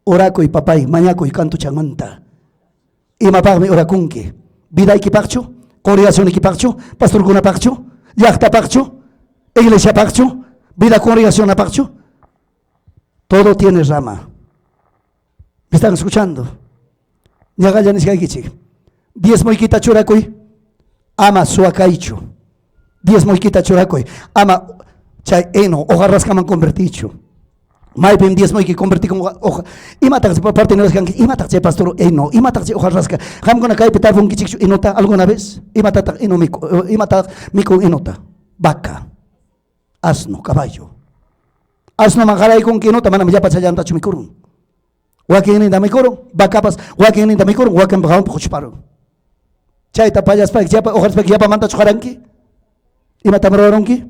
Orakuy papay, mañakuy kantuchanmanta. Imapaqmi orakunki? Vidaykipaqchu? Congregacionykipaqchu? Pastorkunapaqchu? Llaqtapaqchu? Iglesiapaqchu? Vida congregacionapaqchu? Todo tiene rama. ¿Me están escuchando? Ñaqalla nisqaykichik. Diezmoykita churakuy, ama suwakaychu. Diezmoykita churakuy, ama chay heno hojarrascaman convertichu. Maypim diezmoyki convertikun hoja. Imataq parte nirasqanki? Imataq chay pastor heno? Imataq chay hojarrasca? Qamkuna kaypi tarpunkichikchu henota alguna vez? Imatataq heno miku, imataq mikun henota? Vaca, asno, caballo. Asnoman qaraykunki henota manam llapachallantachu mikurun. Wakinninta mikurun, vacapas wakinninta mikurun, wakinpa hawanpi quchparun. Chayta pallaspayki, chaypa hojarspayki yapamantachu qaranki? Imatam ruwarunki?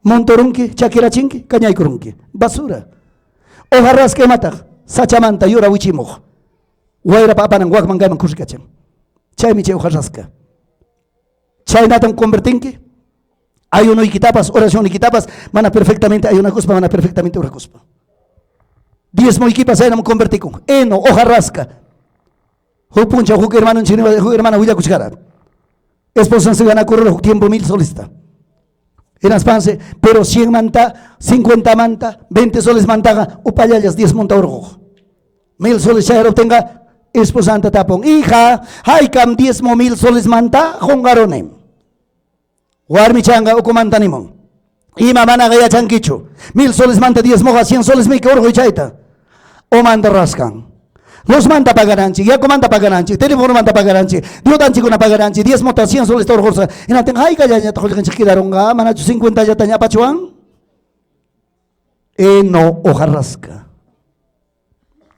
Montorunki, chakirachinki, kañaykurunki. Basura. Hojarrasca imataq? Sachamanta yura wichimuq. Wayrapa apanan wakman kayman kushkachan. Chaymi chay hojarrasca. Chaynatam convertinki. Ayunoykitapas, oracionykitapas, mana perfectamente ayunakuspa, mana perfectamente orakuspa. Diezmoykipas chaynam convertikun. Heno, hojarrasca. Huk punchaw huk hermanonchik huk hermana willakuchkara. Esposan se ganakurura huk tiempo 1000 solesta. Hinaspansi, pero 100 manta, 50 manta, 20 soles mantaqa upallallas diezmonta hurquq. 1000 soles chayaruptinqa esposanta tapun, hija, haykam diezmo 1000 soles manta qunqaruni. Warmichanqa ukumanta nimun. Ima manaqa yachankichu. 1000 soles manta diezmoqa 100 soles miki hurquy chayta. Umanta raskan. Luzmanta pagananchik, yakumanta pagananchik, telefonomanta pagananchik, deudanchikkuna pagananchik, diezmota 100 soles hurqursa. Hinaptin haykallañataq qullqinchik quedarunqa, manachu 50 llataña apachuwan? Heno hojarrasca.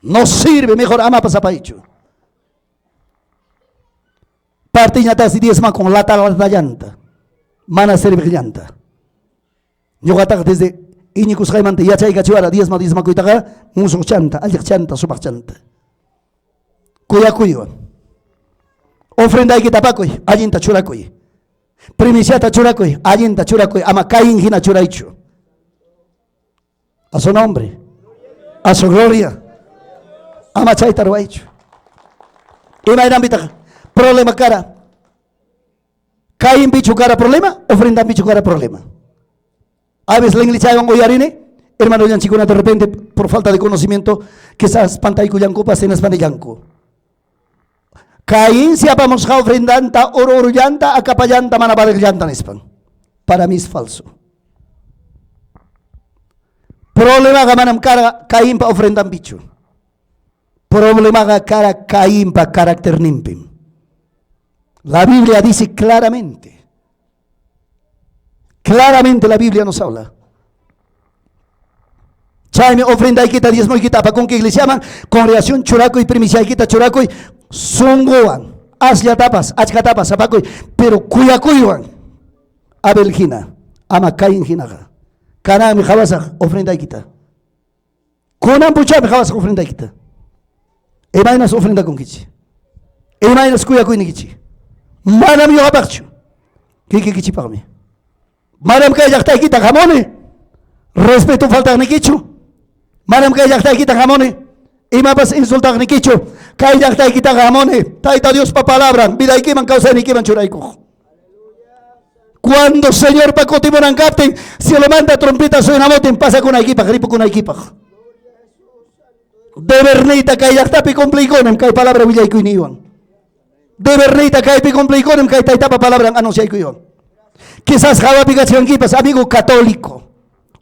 No sirve, mejor amapas apaychu. Partiñataqsi diezmakun lata latallanta, mana serviqllanta. Ñuqataqa desde iñikusqaymanta yachaykachiwara diezma diezmakuytaqa musuqchanta, alliqchanta, sumaqchanta. Kuyakuywan. Ofrendaykita apakuy, allinta churakuy. Primiciata churakuy, allinta churakuy, ama Caín hina churaychu. A su nombre, a su gloria. Ama chayta ruwaychu. Imaynanpitaq problema kara? Cainpichu kara problema, ofrendanpichu kara problema. A veces linlichaywan uyarini, hermano llanchikuna de repente por falta de conocimiento quizás pantaykullankupas hinaspanillanku. Caín si apamusqa ofrendanta, oro orollanta, akapallanta, mana valeqllanta nispan. Para mí es falso. Problemaqa manam kara Cainpa ofrendanpichu. Problemaqa kara Cainpa carácterninpim. La Biblia dice claramente. Claramente la Biblia nos habla. Chaymi ofrendaykita, diezmoykita apakunki iglesiaman, congregación churakuy, primiciaykita churakuy, sunquwan, Asllatapas, achkatapas apakuy, pero kuyakuywan. Abel hina, ama Caín hinaqa. Kananmi qawasaq ofrendaykita. Kunan punchawmi qawasaq ofrendaykita. Imaynas ofrendakunkichik? Imaynas kuyakuynikichik? Manam ñuqapaqchu. Kikikichikpaqmi. Manam kay llaqtaykita hamuni. Respeto faltaqnikichu. Manam kay llaqtaykita hamuni. Imapas insultaqnikichu. Kay llaqtaykitaqa hamuni. Tayta Diospa palabran vidaykiman kawsaynikiman churaykuq. Cuando Señorpa kutimunan kaptin, cielomanta trompeta suenamutin pasakunaykipaq, ripukunaykipaq. Deberniyta kay llaqtapi cumpliykunim kay palabra willaykuyniwan. Deberniyta kaypi cumpliykunim kay taytapa palabran anunciaykuywan. Quizás hawapi kachkankipas amigo católico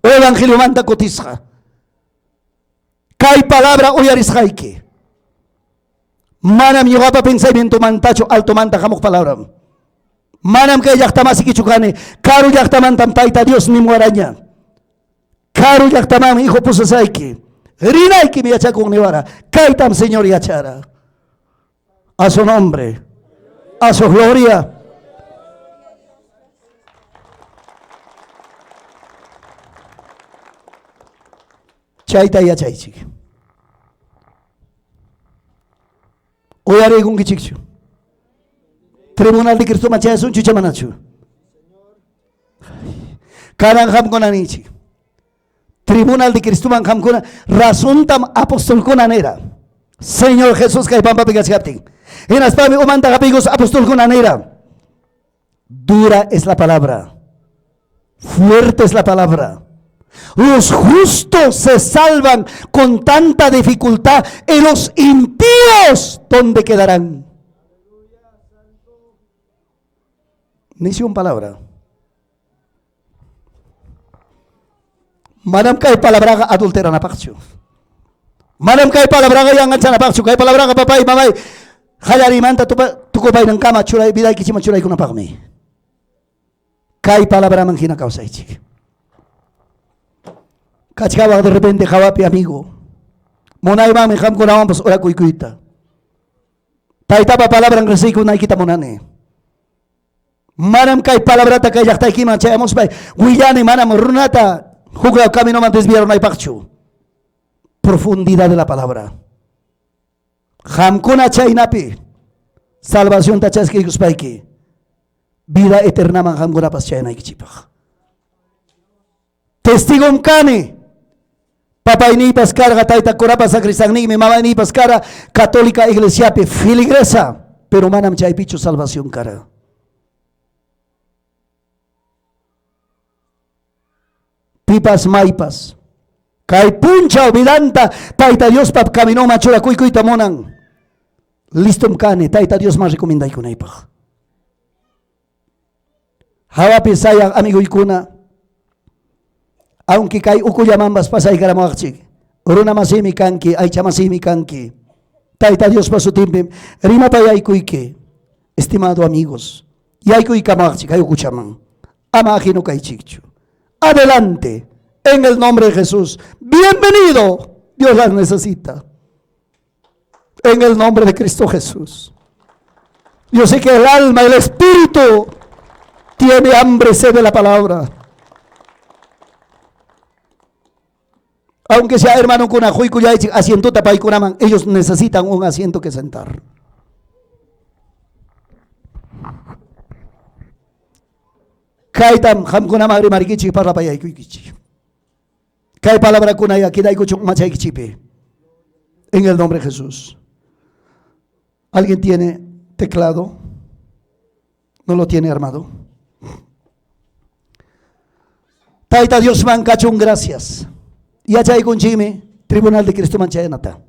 o evangeliomanta kutisqa. Kay palabra uyarisqayki. Manam ñuqapa pensamientomantachu altomanta hamuq palabram. Manam kay llaqtamasikichu kani. Karu llaqtamantam Tayta Dios nimuwaraña. Karu llaqtamanmi hijo pusasayki. Rinaykim yachakun niwara. Kaytam Señor yachara. A su nombre. A su gloria. Chayta yachaychik. Uyariykunkichikchu. Tribunal de Cristoman chayasunchu icha manachu? Kanan qamkuna ninchik. Tribunal de Cristoman qamkuna razontam apostolkuna nira. Señor Jesús kay pampapi kachkaptin. Hinaspami umanta hapiykus apostolkuna nira. Dura es la palabra. Fuerte es la palabra. Los justos se salvan con tanta dificultad y los impíos, ¿dónde quedarán? Misión palabra. Manam kay palabraqa adulteranapaqchu. Manam kay palabraqa yanqanchanapaqchu. Kay palabraqa papay, mamay, qallariymanta tukupaynankama churay vidaykichikman churaykunapaqmi. Kay palabraman hina kawsaychik. Kachkawaq de repente hawapi amigo. Munaymanmi qamkunawanpas orakuykuyta. Taytapa palabran recibikunaykita munani. Manam kay palabrata kay llaqtaykiman chayamuspay willani manam runata huklaw caminoman desviarunaypaqchu. Profundidad de la palabra. Qamkuna chaynapi salvacionta chaskiykuspayki vida eternaman qamkunapas chayanaykichikpaq. Testigom kani. Papayniypas karqa tayta curapa sacristanniymi, mamayniypas kara católica iglesiapi filigresa, pero manam chaypichu salvación kara. Pipas maypas. Kay punchaw vidanta Tayta Diospa caminoman churakuykuyta munan. Listom kani Tayta Diosman recomendaykunaypaq. Hawapi sayaq amigoykuna, aunque kay ukullamanpas pasaykaramawaqchik, runa masimi kanki, aycha masimi kanki. Tayta Diospa sutinpim rimapayaykuyki, estimado amigos, yaykuykamawaqchik kay ukuchaman. Ama ajeno kaychikchu. Adelante, en el nombre de Jesús. Bienvenido. Dios las necesita. En el nombre de Cristo Jesús. Yo sé que el alma, el espíritu, tiene hambre, sed de la palabra. Aunque sea hermano con asiento tapaykunaman, ellos necesitan un asiento que sentar. Kaytam qamkunaman rimarkichik parlapayaykuykichik. Kay palabrakuna quedaykuchun umachaykichikpi. En el nombre de Jesús. ¿Alguien tiene teclado? ¿No lo tiene armado? Tayta Diosman kachun gracias. Yachaykunchikmi Tribunal de Cristoman chayanata.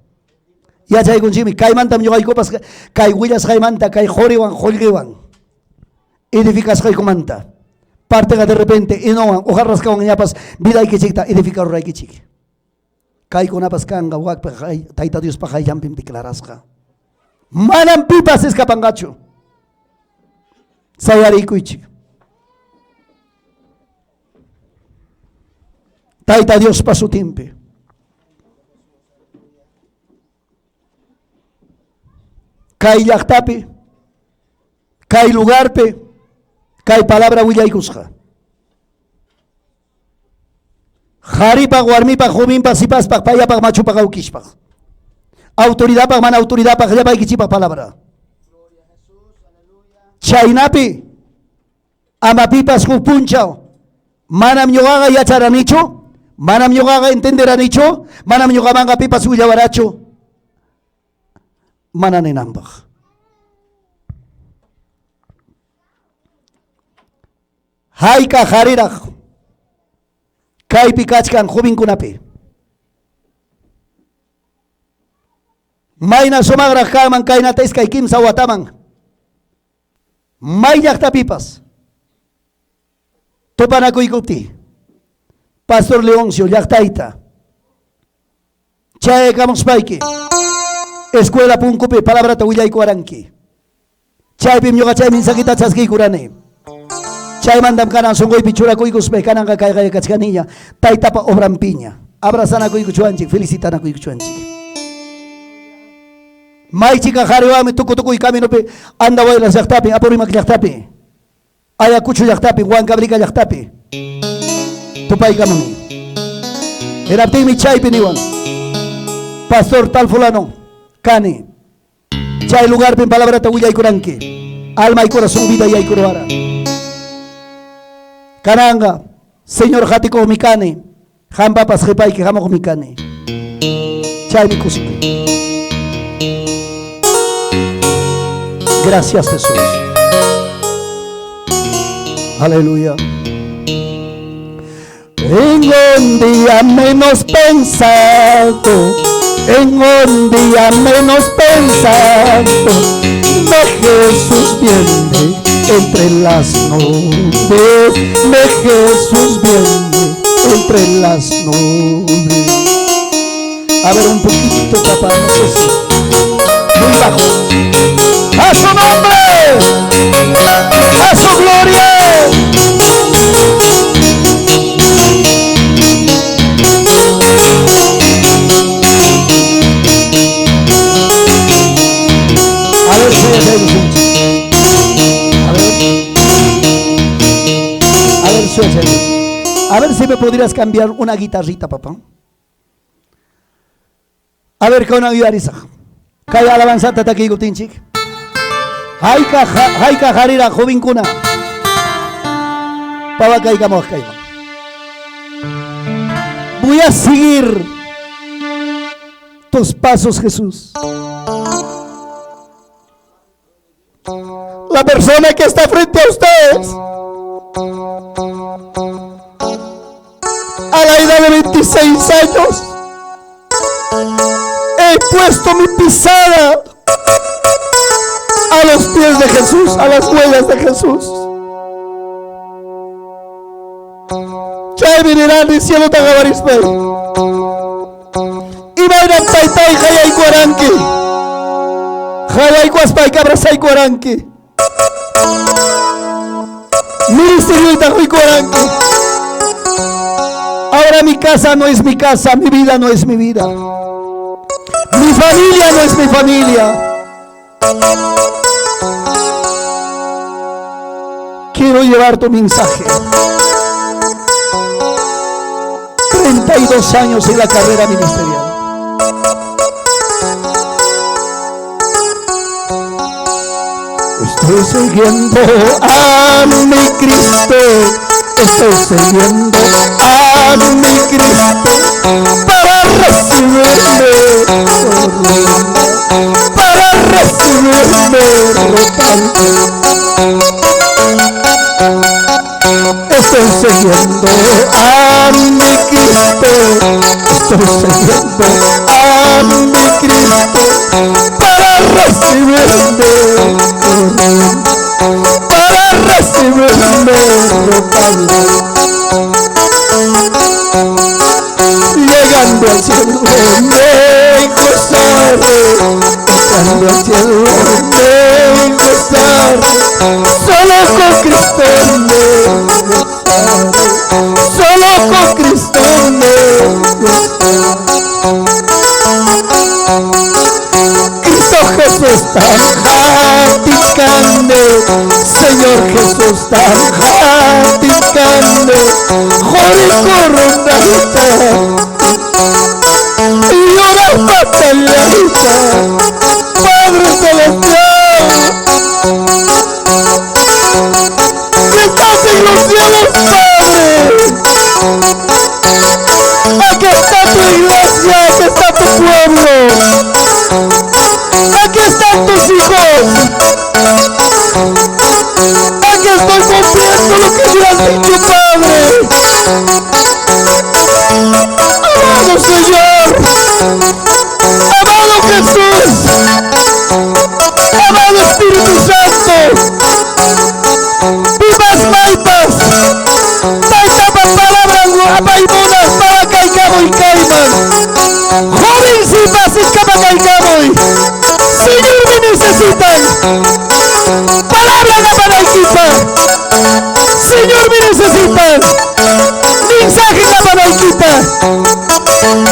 Yachaykunchikmi kaymantam ñuqaykupas kay willasqaymanta kay quriwan qullqiwan edificasqaykumanta. Parteqa de repente inowan ujarrasqawan ñapas vidaykichikta edificaruraykichik. Kaykunapas kanqa wakpa Tayta Diospa qayllanpim declarasqa. Manam pipas escapanqachu. Sayarikuychik. Tayta Diospa sutinpi. Kay llaqtapi. Kay lugarpi kay palabra willaykusqa. Qaripaq, warmipaq, jovenpaq, sipaspaq, payapaq, machupaq, awkispaq. Autoridadpaq, mana autoridadpaq, llapaykichikpaq palabra. Chaynapi ama pipas huk punchaw manam ñuqaqa yacharanichu, manam ñuqaqa entenderanichu, manam ñuqamanqa pipas willawarachu mana ninanpaq. Hayka qariraq kaypi kachkan jovenkunapi. Mayna sumaqraq kanman kaynata 2-3 wataman may llaqtapipas tupanakuykuptiy Pastor Leoncio llaqtayta chayaykamuspayki escuela punkupi palabrata willaykuwaranki. Chaypim ñuqa chay mensajita chaskiykurani. Chaymantam kanan sunquypi churakuykuspay kananqa kayqa kachkaniña taytapa obranpiña. Abrazanakuykuchuanchik, felicitanakuykuchuanchik. Maychika qariwanmi tukuy caminopi Andahuaylas llaqtapi, Apurímac llaqtapi, Ayacucho llaqtapi, Huancablica llaqtapi tupaykamuni. Hinaptinmi chaypi niwan, Pastor tal fulano kani. Chay lugarpim palabrata willaykuranki. Alma y corazón vida yaykuruwara. Kananqa, Señor qatikuqmi kani. Qampapas qipayki hamuqmi kani. Chaymi kusikuy. Gracias Jesús. Aleluya. En un día menos pensado, en un día menos pensado, de Jesús viene entre las nubes, de Jesús viene entre las nubes. A ver un poquito, papá, no sé si muy bajo. ¡A su nombre! ¡A su gloria! A ver, a ver. A ver, a ver si me podrías cambiar una guitarrita, papá. A ver, con ayudarisa. Kay alabanzata takiykutinchik. Hayka hayka harira jovenkuna. Pawakaykamuq kayman. Voy a seguir tus pasos, Jesús. La persona que está frente a ustedes, a la edad de 26 años, he puesto mi pisada a los pies de Jesús, a las huellas de Jesús. Chaymi nirani cielota qawarispay. Imaynam taytay qayaykuwaranki. Qayaykuwaspayki abrazaykuwaranki. Ministerioyta quykuwaranki. Ahora mi casa no es mi casa, mi vida no es mi vida. Mi familia no es mi familia. Quiero llevar tu mensaje. 32 años en la carrera ministerial. Estoy siguiendo a mi Cristo. Estoy siguiendo a mi Cristo para recibirme, para recibirme rotando. Estoy siguiendo a mi Cristo, estoy siguiendo a mi Cristo para recibirme, para recibirme rotando. Llegando al cielo me gozaré, llegando al cielo me gozaré, solo con Cristo me gozaré, solo con Cristo me gozaré. Cristo Jesús tan hatikande, Diosta qatichkani quri coronayta yuraq patallayta Padre Celestial que estás en los cielos, Padre. Aquí está tu iglesia, aquí está tu pueblo. Aquí están tus hijos. Aquí estoy cumpliendo lo que me has dicho, Padre. Amado Señor. Amado Jesús. Amado Espíritu Santo. Pipas maypas. Taytapa palabran apaymunaq pawakaykamuy kayman. Joven sipas escapakaykamuy. Señor me necesitan. Palabra apanaykipaq. Señor me necesitan. Mensaje apanaykita.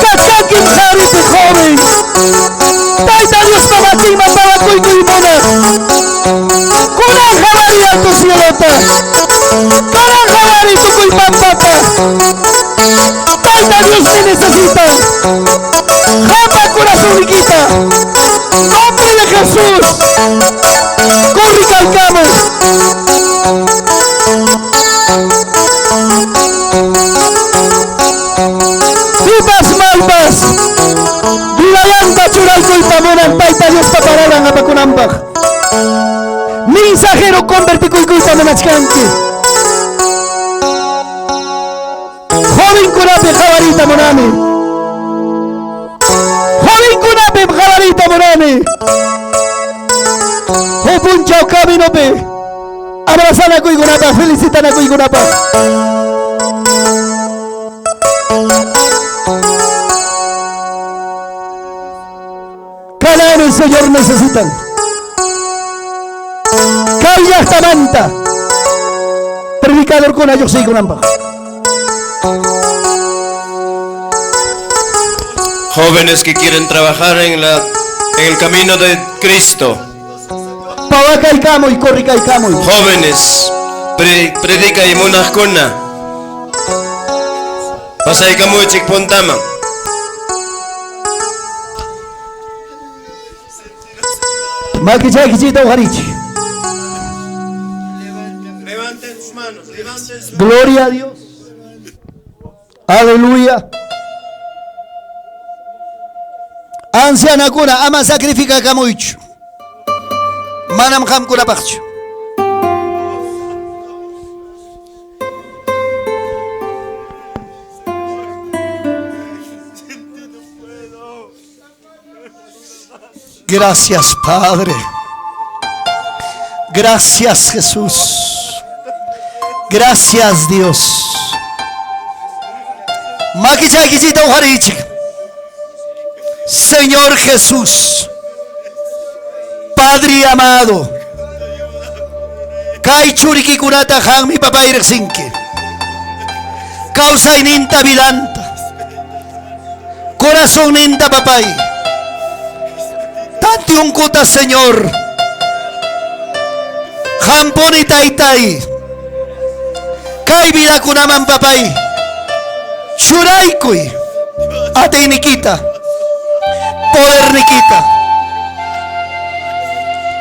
Kachkankim qaripi joven. Tayta Diospa makinman pawakuykuy munaq. Kunan qawariy alto cielota. Kunan qawariy tukuy pampata. Tayta Dios me necesita. Qampa corazonniykita. Nombre de Jesús. Corrikaykamuy. Pipas maypas. Vidayanta churaykuyta munan Tayta Diospa palabran apakunanpaq. Mensajero convertikuykuyta munachkanki. Jovenkunapi qawariyta munani. Jovenkunapi qawariyta munani. Huk punchaw caminopi abrazanakuykunapaq, felicitanakuykunapaq. Cada el Señor necesitan. Kay llaqtamanta predicadorkuna lluqsiykunanpaq. Jóvenes que quieren trabajar en el camino de Cristo. Pawakaykamuy, corrikaykamuy. Jóvenes, predikay munaqkuna. Pasaykamuychik puntaman. Makichaykichikta uqarichik. Levanten sus manos, levanten sus Gloria a Dios. Aleluya. Ancianakuna ama sacrificakamuychu. Manam qamkunapaqchu. Gracias, Padre. Gracias, Jesús. Gracias, Dios. Makichaykichikta uqarichik. Señor Jesús, Padre amado, kay churikikunata qammi papay riqsinki. Kawsayninta vidanta. Corazonninta papay. Tantiunkuta Señor. Qampuni taytay. Kay vidakunaman papay. Churaykuy. Atiynikita. Podernikita.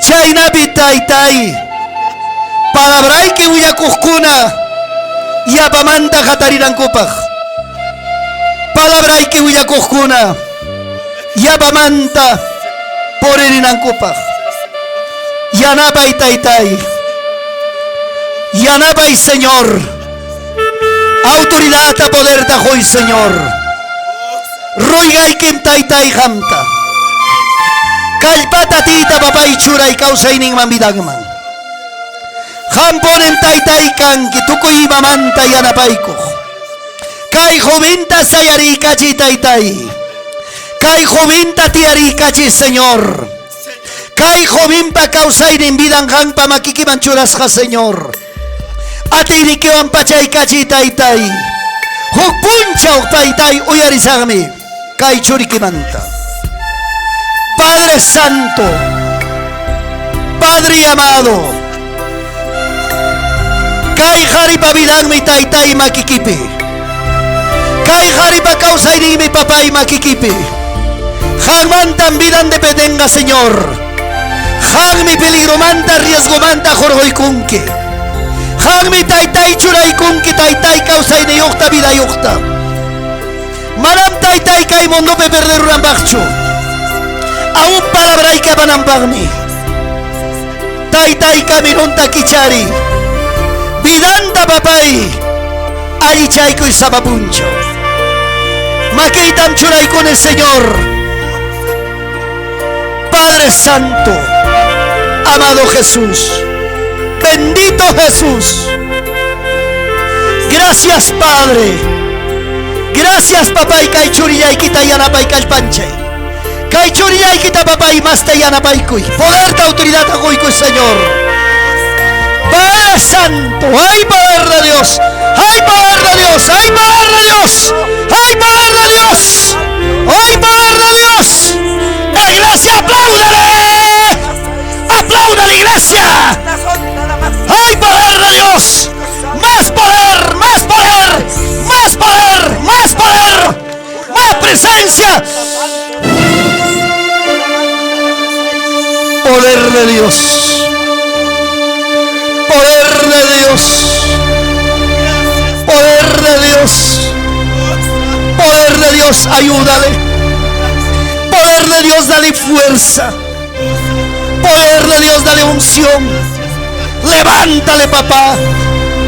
Chaynapi taytay. Palabrayki willakuqkuna yapamanta hatarinankupaq. Palabrayki willakuqkuna yapamanta puririnankupaq. Yanapay taytay. Yanapay Señor. Autoridadta poderta huy Señor. Ruygaykim taytay qamta. Kallpata tita papay churay kawsayninman vidanman. Qampunim taytay kanki tukuy imamanta yanapaykuq. Kay jovinta sayariykachiy taytay. Kay jovinta tiyariykachiy Señor. Kay jovinpa kawsaynin vidan qampa makikiman churasqa Señor. Atiynikiwan pachaykachiy taytay. Huk punchaw taytay uyarisaqmi kay churikimanta. Padre Santo, Padre amado, Kay qaripa vidanmi taytay makikipi. Kay qaripa kawsayninmi papay makikipi. Qanmantam vidan dependenqa, Señor. Qanmi peligromanta, riesgomanta hurquykunki. Qanmi taytay churaykunki, taytay kawsayniyuqta, vidayuqta. Manam taytay kay mundopi perderunanpaqchu. Aún palabrayki apananpaqmi. Taytay caminonta kichariy. Vidanta papay allichaykuy sapa punchaw. Makiytam churaykuni, Señor. Padre Santo, amado Jesús, bendito Jesús. Gracias, Padre. Gracias, papay, kay churillaykita yanapay kallpanchay. Kay churillaykita papay masta yanapaykuy. Poderta autoridad quykuy, Señor. Padre Santo, hay poder de Dios, hay poder de Dios, hay poder de Dios, hay poder de Dios, hay poder de Dios. La iglesia, apláudale, aplauda la iglesia. Hay poder de Dios, más poder, más poder, más poder, más poder, más presencia. Poder de Dios. Poder de Dios. Poder de Dios. Poder de Dios, ayúdale. Poder de Dios, dale fuerza. Poder de Dios, dale unción. Levántale, papá,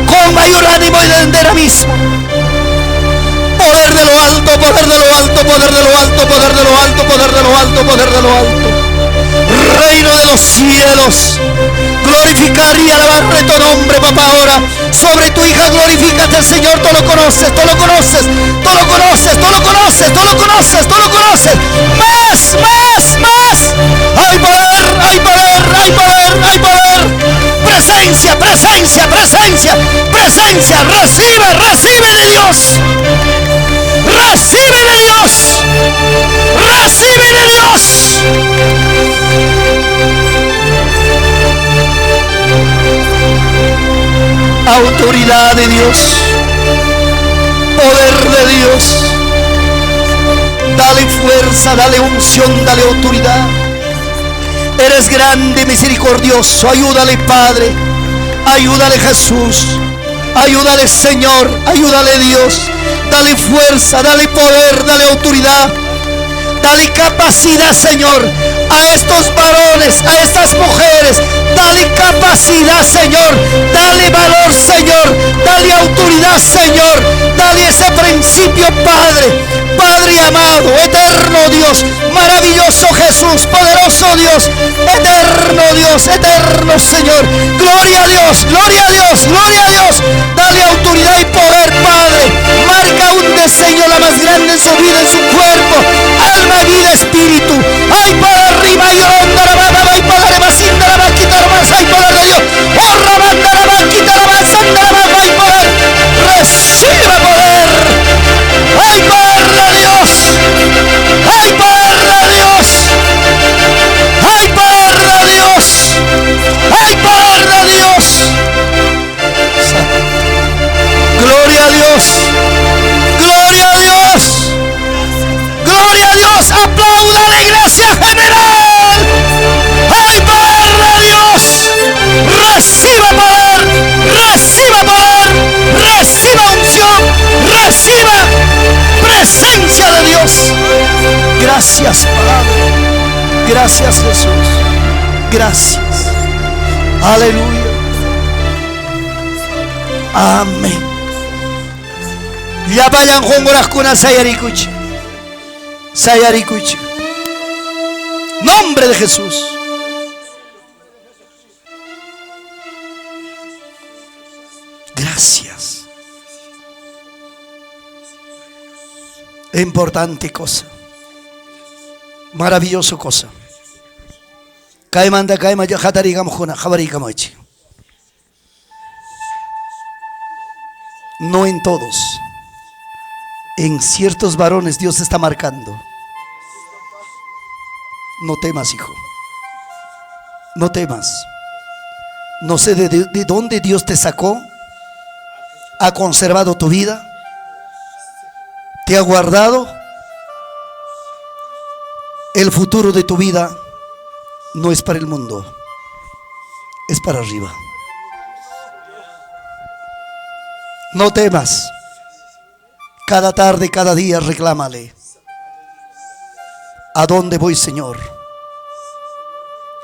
con mayor ánimo y dinamismo. Poder de lo alto, poder de lo alto, poder de lo alto, poder de lo alto, poder de lo alto, poder de lo alto. Reino de los cielos. Glorificar y alabarle tu nombre, papá, ahora. Sobre tu hija, glorifícate, Señor. Tú lo conoces, tú lo conoces, tú lo conoces, tú lo conoces, tú lo conoces, tú lo conoces. Más, más, más. Hay poder, hay poder, hay poder, hay poder. Presencia, presencia, presencia, presencia. Recibe, recibe de Dios. Recibe de Dios. Recibe de Dios. Autoridad de Dios. Poder de Dios. Dale fuerza, dale unción, dale autoridad. Eres grande, misericordioso. Ayúdale, Padre. Ayúdale, Jesús. Ayúdale, Señor. Ayúdale, Dios. Dale fuerza, dale poder, dale autoridad. Dale capacidad, Señor, a estos varones, a estas mujeres. Dale capacidad, Señor. Dale valor, Señor. Dale autoridad, Señor. Dale ese principio, Padre. Padre amado, eterno Dios, maravilloso Jesús, poderoso Dios, eterno Dios, eterno Señor. Gloria a Dios, gloria a Dios, gloria a Dios. Dale autoridad y poder, Padre. Marca un diseño la más grande en su vida, en su cuerpo, alma, vida, espíritu. Ay, para arriba y onda, la baba, y poder, la va, quitar más, hay poder de Dios. Oh, rabanda, la va, quitar más, anda, la va, hay poder. Recibe poder. Hay poder de Dios. Hay poder de Dios. Hay poder de Dios. Hay poder de Dios. Gloria a Dios. Gloria a Dios. Gloria a Dios. Aplauda a la iglesia general. Hay poder de Dios. Reciba poder. Reciba poder. Reciba unción. Reciba presencia de Dios. Gracias, Padre. Gracias, Jesús. Gracias. Aleluya. Amén. Llapallan qunquraqkuna sayarikuchik. Sayarikuchik. Nombre de Jesús. Gracias. Importante cosa. Maravilloso cosa. Kaymanta kayman hatariykamuqkuna qawariykamuchik. No en todos. En ciertos varones Dios está marcando. No temas, hijo. No temas. No sé de dónde Dios te sacó. ha conservado tu vida? ¿Te ha guardado? El futuro de tu vida no es para el mundo, es para arriba. No temas. Cada tarde, cada día, reclámale. ¿A dónde voy, Señor?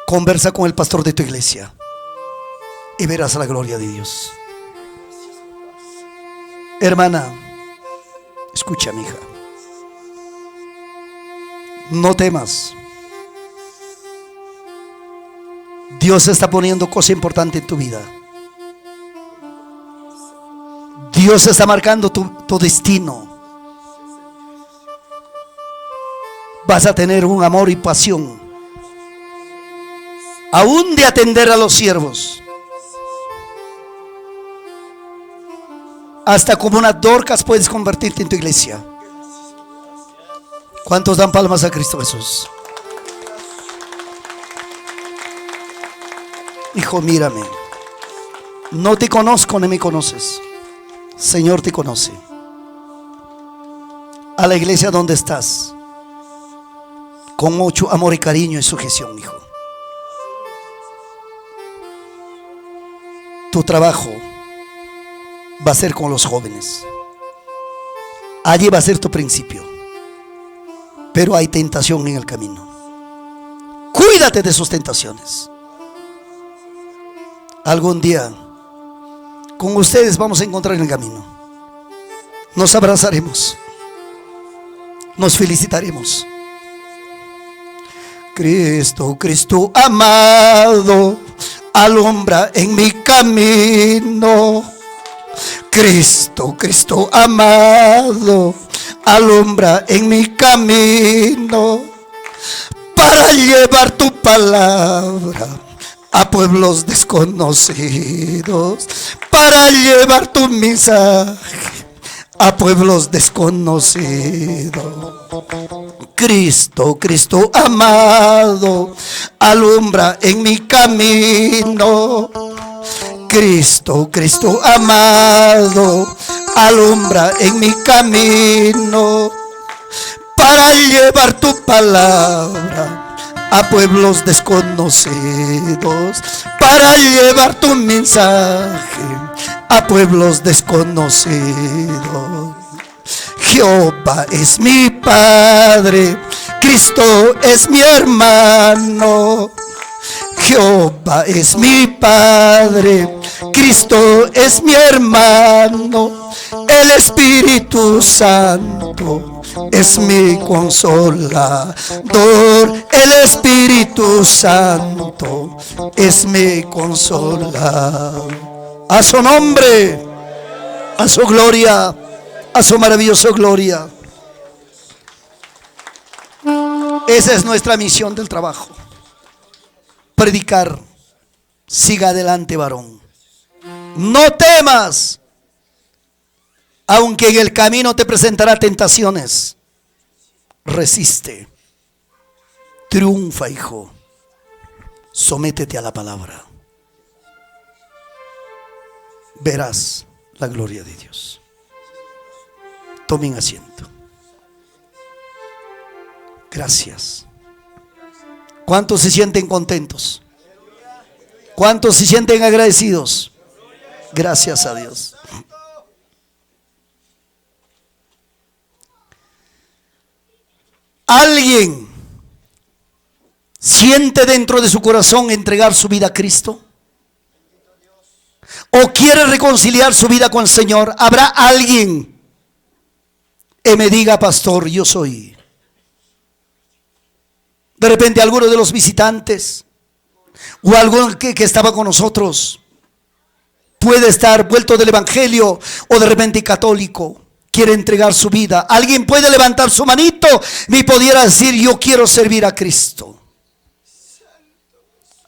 Conversa con el pastor de tu iglesia y verás la gloria de Dios. Hermana, escucha, mi hija. No temas. Dios está poniendo cosa importante en tu vida. Dios está marcando tu, tu destino. Vas a tener un amor y pasión. Aún de atender a los siervos. Hasta como una Dorcas puedes convertirte en tu iglesia. ¿Cuántos dan palmas a Cristo Jesús? Hijo, mírame. No te conozco ni me conoces. Señor te conoce. A la iglesia donde estás. Con mucho amor y cariño y sujeción, hijo. Tu trabajo va a ser con los jóvenes. Allí va a ser tu principio. Pero hay tentación en el camino. Cuídate de sus tentaciones. Algún día con ustedes vamos a encontrar en el camino. Nos abrazaremos. Nos felicitaremos. Cristo, Cristo amado, alumbra en mi camino. Cristo, Cristo amado, alumbra en mi camino para llevar tu palabra a pueblos desconocidos, para llevar tu mensaje a pueblos desconocidos. Cristo, Cristo amado, alumbra en mi camino. Cristo, Cristo amado, alumbra en mi camino para llevar tu palabra a pueblos desconocidos, para llevar tu mensaje a pueblos desconocidos. Jehová es mi Padre, Cristo es mi hermano. Jehová es mi Padre, Cristo es mi hermano, el Espíritu Santo es mi consolador, el Espíritu Santo es mi consolador. A su nombre, a su gloria, a su maravillosa gloria. Esa es nuestra misión del trabajo. Predicar. Siga adelante, varón. No temas, aunque en el camino te presentará tentaciones. Resiste. Triunfa, hijo. Sométete a la palabra. Verás la gloria de Dios. Tomen asiento. Gracias. ¿Cuántos se sienten contentos? ¿Cuántos se sienten agradecidos? Gracias a Dios. ¿Alguien siente dentro de su corazón entregar su vida a Cristo? ¿O quiere reconciliar su vida con el Señor? ¿Habrá alguien que me diga, pastor, yo soy? De repente alguno de los visitantes o alguno que, que estaba con nosotros puede estar vuelto del evangelio o de repente católico, quiere entregar su vida. Alguien puede levantar su manito y pudiera decir, yo quiero servir a Cristo.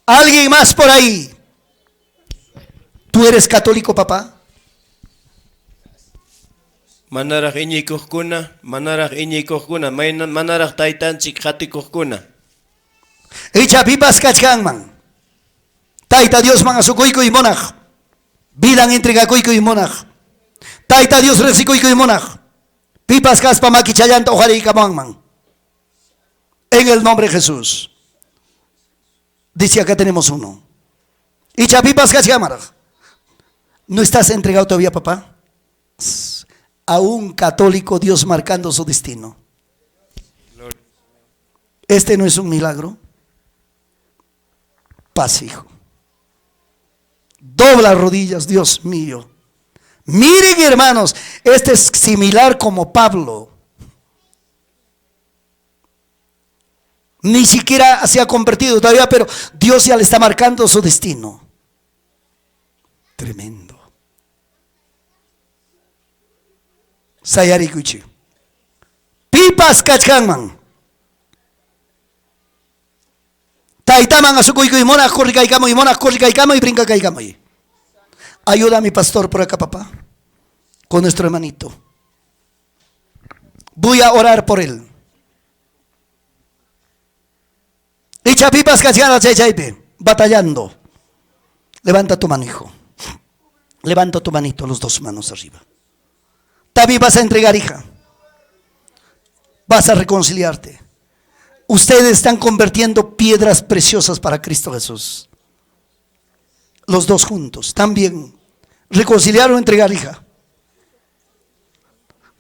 Alguien más por ahí. ¿Tú eres católico, papá? Manaraq iñikuqkuna, manaraq iñikuqkuna, mayna manaraq taytanchik qatikuqkuna. Icha pipas kachkanman. Tayta Diosman asukuykuy munaq. Vidan entregakuykuy munaq. Tayta Dios riqsikuykuy munaq. Pipas kaspa makichallanta uqariykamuwanman. En el nombre de Jesús. Dice acá tenemos uno. Icha pipas kachkamaraq. ¿No estás entregado todavía, papá? A un católico Dios marcando su destino. Este no es un milagro. Paz, hijo. Dobla rodillas, Dios mío. Miren, hermanos, este es similar como Pablo. Ni siquiera se ha convertido todavía, pero Dios ya le está marcando su destino. Tremendo. Sayarikuchi. Pipas kachkanman. Taytaman asukuykuy munaq corrikaykamuy, munaq corrikaykamuy, brincakaykamuy. Ayuda a mi pastor por acá, papá. Con nuestro hermanito. Voy a orar por él. Icha pipas kachkana chay chaypi, batallando. Levanta tu mano, hijo. Levanta tu manito, los dos manos arriba. También vas a entregar, hija. Vas a reconciliarte. Ustedes están convirtiendo piedras preciosas para Cristo Jesús. Los dos juntos. También. Reconciliar o entregar, hija.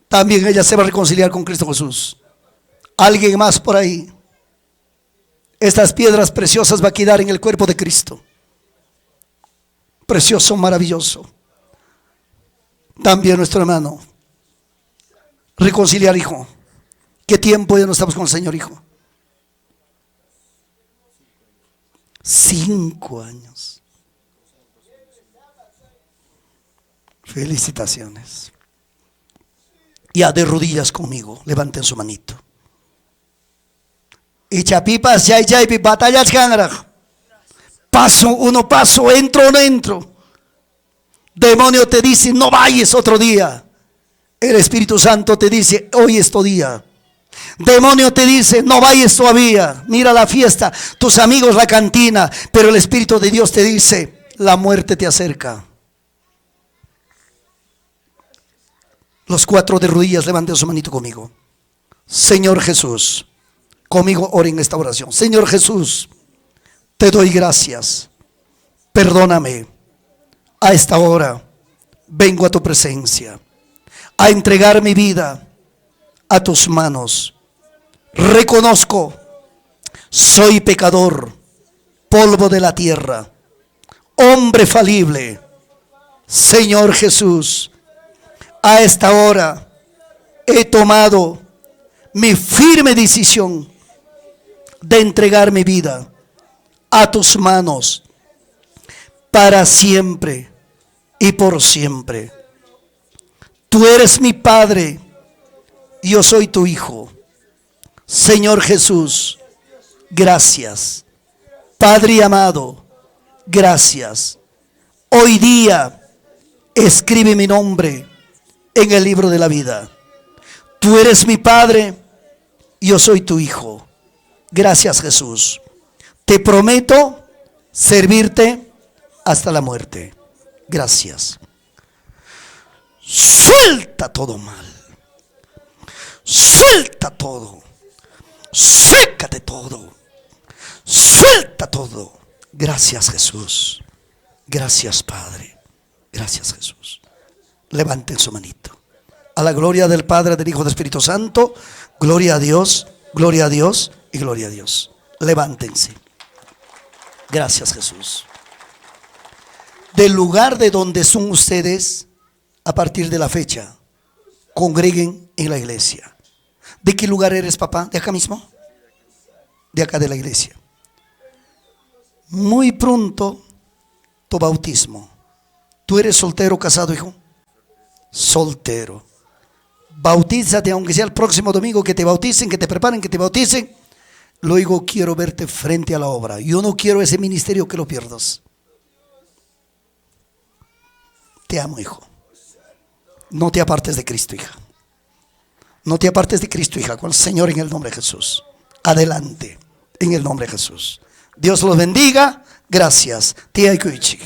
También ella se va a reconciliar con Cristo Jesús. Alguien más por ahí. Estas piedras preciosas va a quedar en el cuerpo de Cristo. Precioso, maravilloso. También nuestro hermano. Reconciliar, hijo. ¿Qué tiempo ya no estamos con el Señor, hijo? 5 años. Felicitaciones. Ya de rodillas conmigo, levanten su manito. Icha pipas chay chaypi batallachkanraq. Paso, uno paso, entro o no entro. Demonio te dice, no vayas otro día. El Espíritu Santo te dice, hoy es tu día. Demonio te dice, no vayas todavía. Mira la fiesta, tus amigos la cantina. Pero el Espíritu de Dios te dice, la muerte te acerca. Los 4 de rodillas, levanten su manito conmigo. Señor Jesús, conmigo oren esta oración. Señor Jesús, te doy gracias. Perdóname. A esta hora vengo a tu presencia a entregar mi vida a tus manos. Reconozco, soy pecador, polvo de la tierra, hombre falible. Señor Jesús, a esta hora he tomado mi firme decisión de entregar mi vida a tus manos para siempre y por siempre. Tú eres mi Padre, yo soy tu Hijo. Señor Jesús, gracias. Padre amado, gracias. Hoy día escribe mi nombre en el libro de la vida. Tú eres mi Padre, yo soy tu Hijo. Gracias, Jesús. Te prometo servirte hasta la muerte. Gracias. Suelta todo mal. Suelta todo. Sécate todo. Suelta todo. Gracias, Jesús. Gracias, Padre. Gracias, Jesús. Levanten su manito. A la gloria del Padre, del Hijo, del Espíritu Santo. Gloria a Dios, gloria a Dios y gloria a Dios. Levántense. Gracias, Jesús. Del lugar de donde son ustedes, a partir de la fecha, congreguen en la iglesia. ¿De qué lugar eres, papá? ¿De acá mismo? De acá de la iglesia. Muy pronto tu bautismo. ¿Tú eres soltero o casado, hijo? Soltero. Bautízate, aunque sea el próximo domingo, que te bauticen, que te preparen, que te bauticen. Luego quiero verte frente a la obra. Yo no quiero ese ministerio que lo pierdas. Te amo, hijo. No te apartes de Cristo, hija. No te apartes de Cristo, hija, con el Señor en el nombre de Jesús. Adelante, en el nombre de Jesús. Dios los bendiga. Gracias. Tía Ikuichi.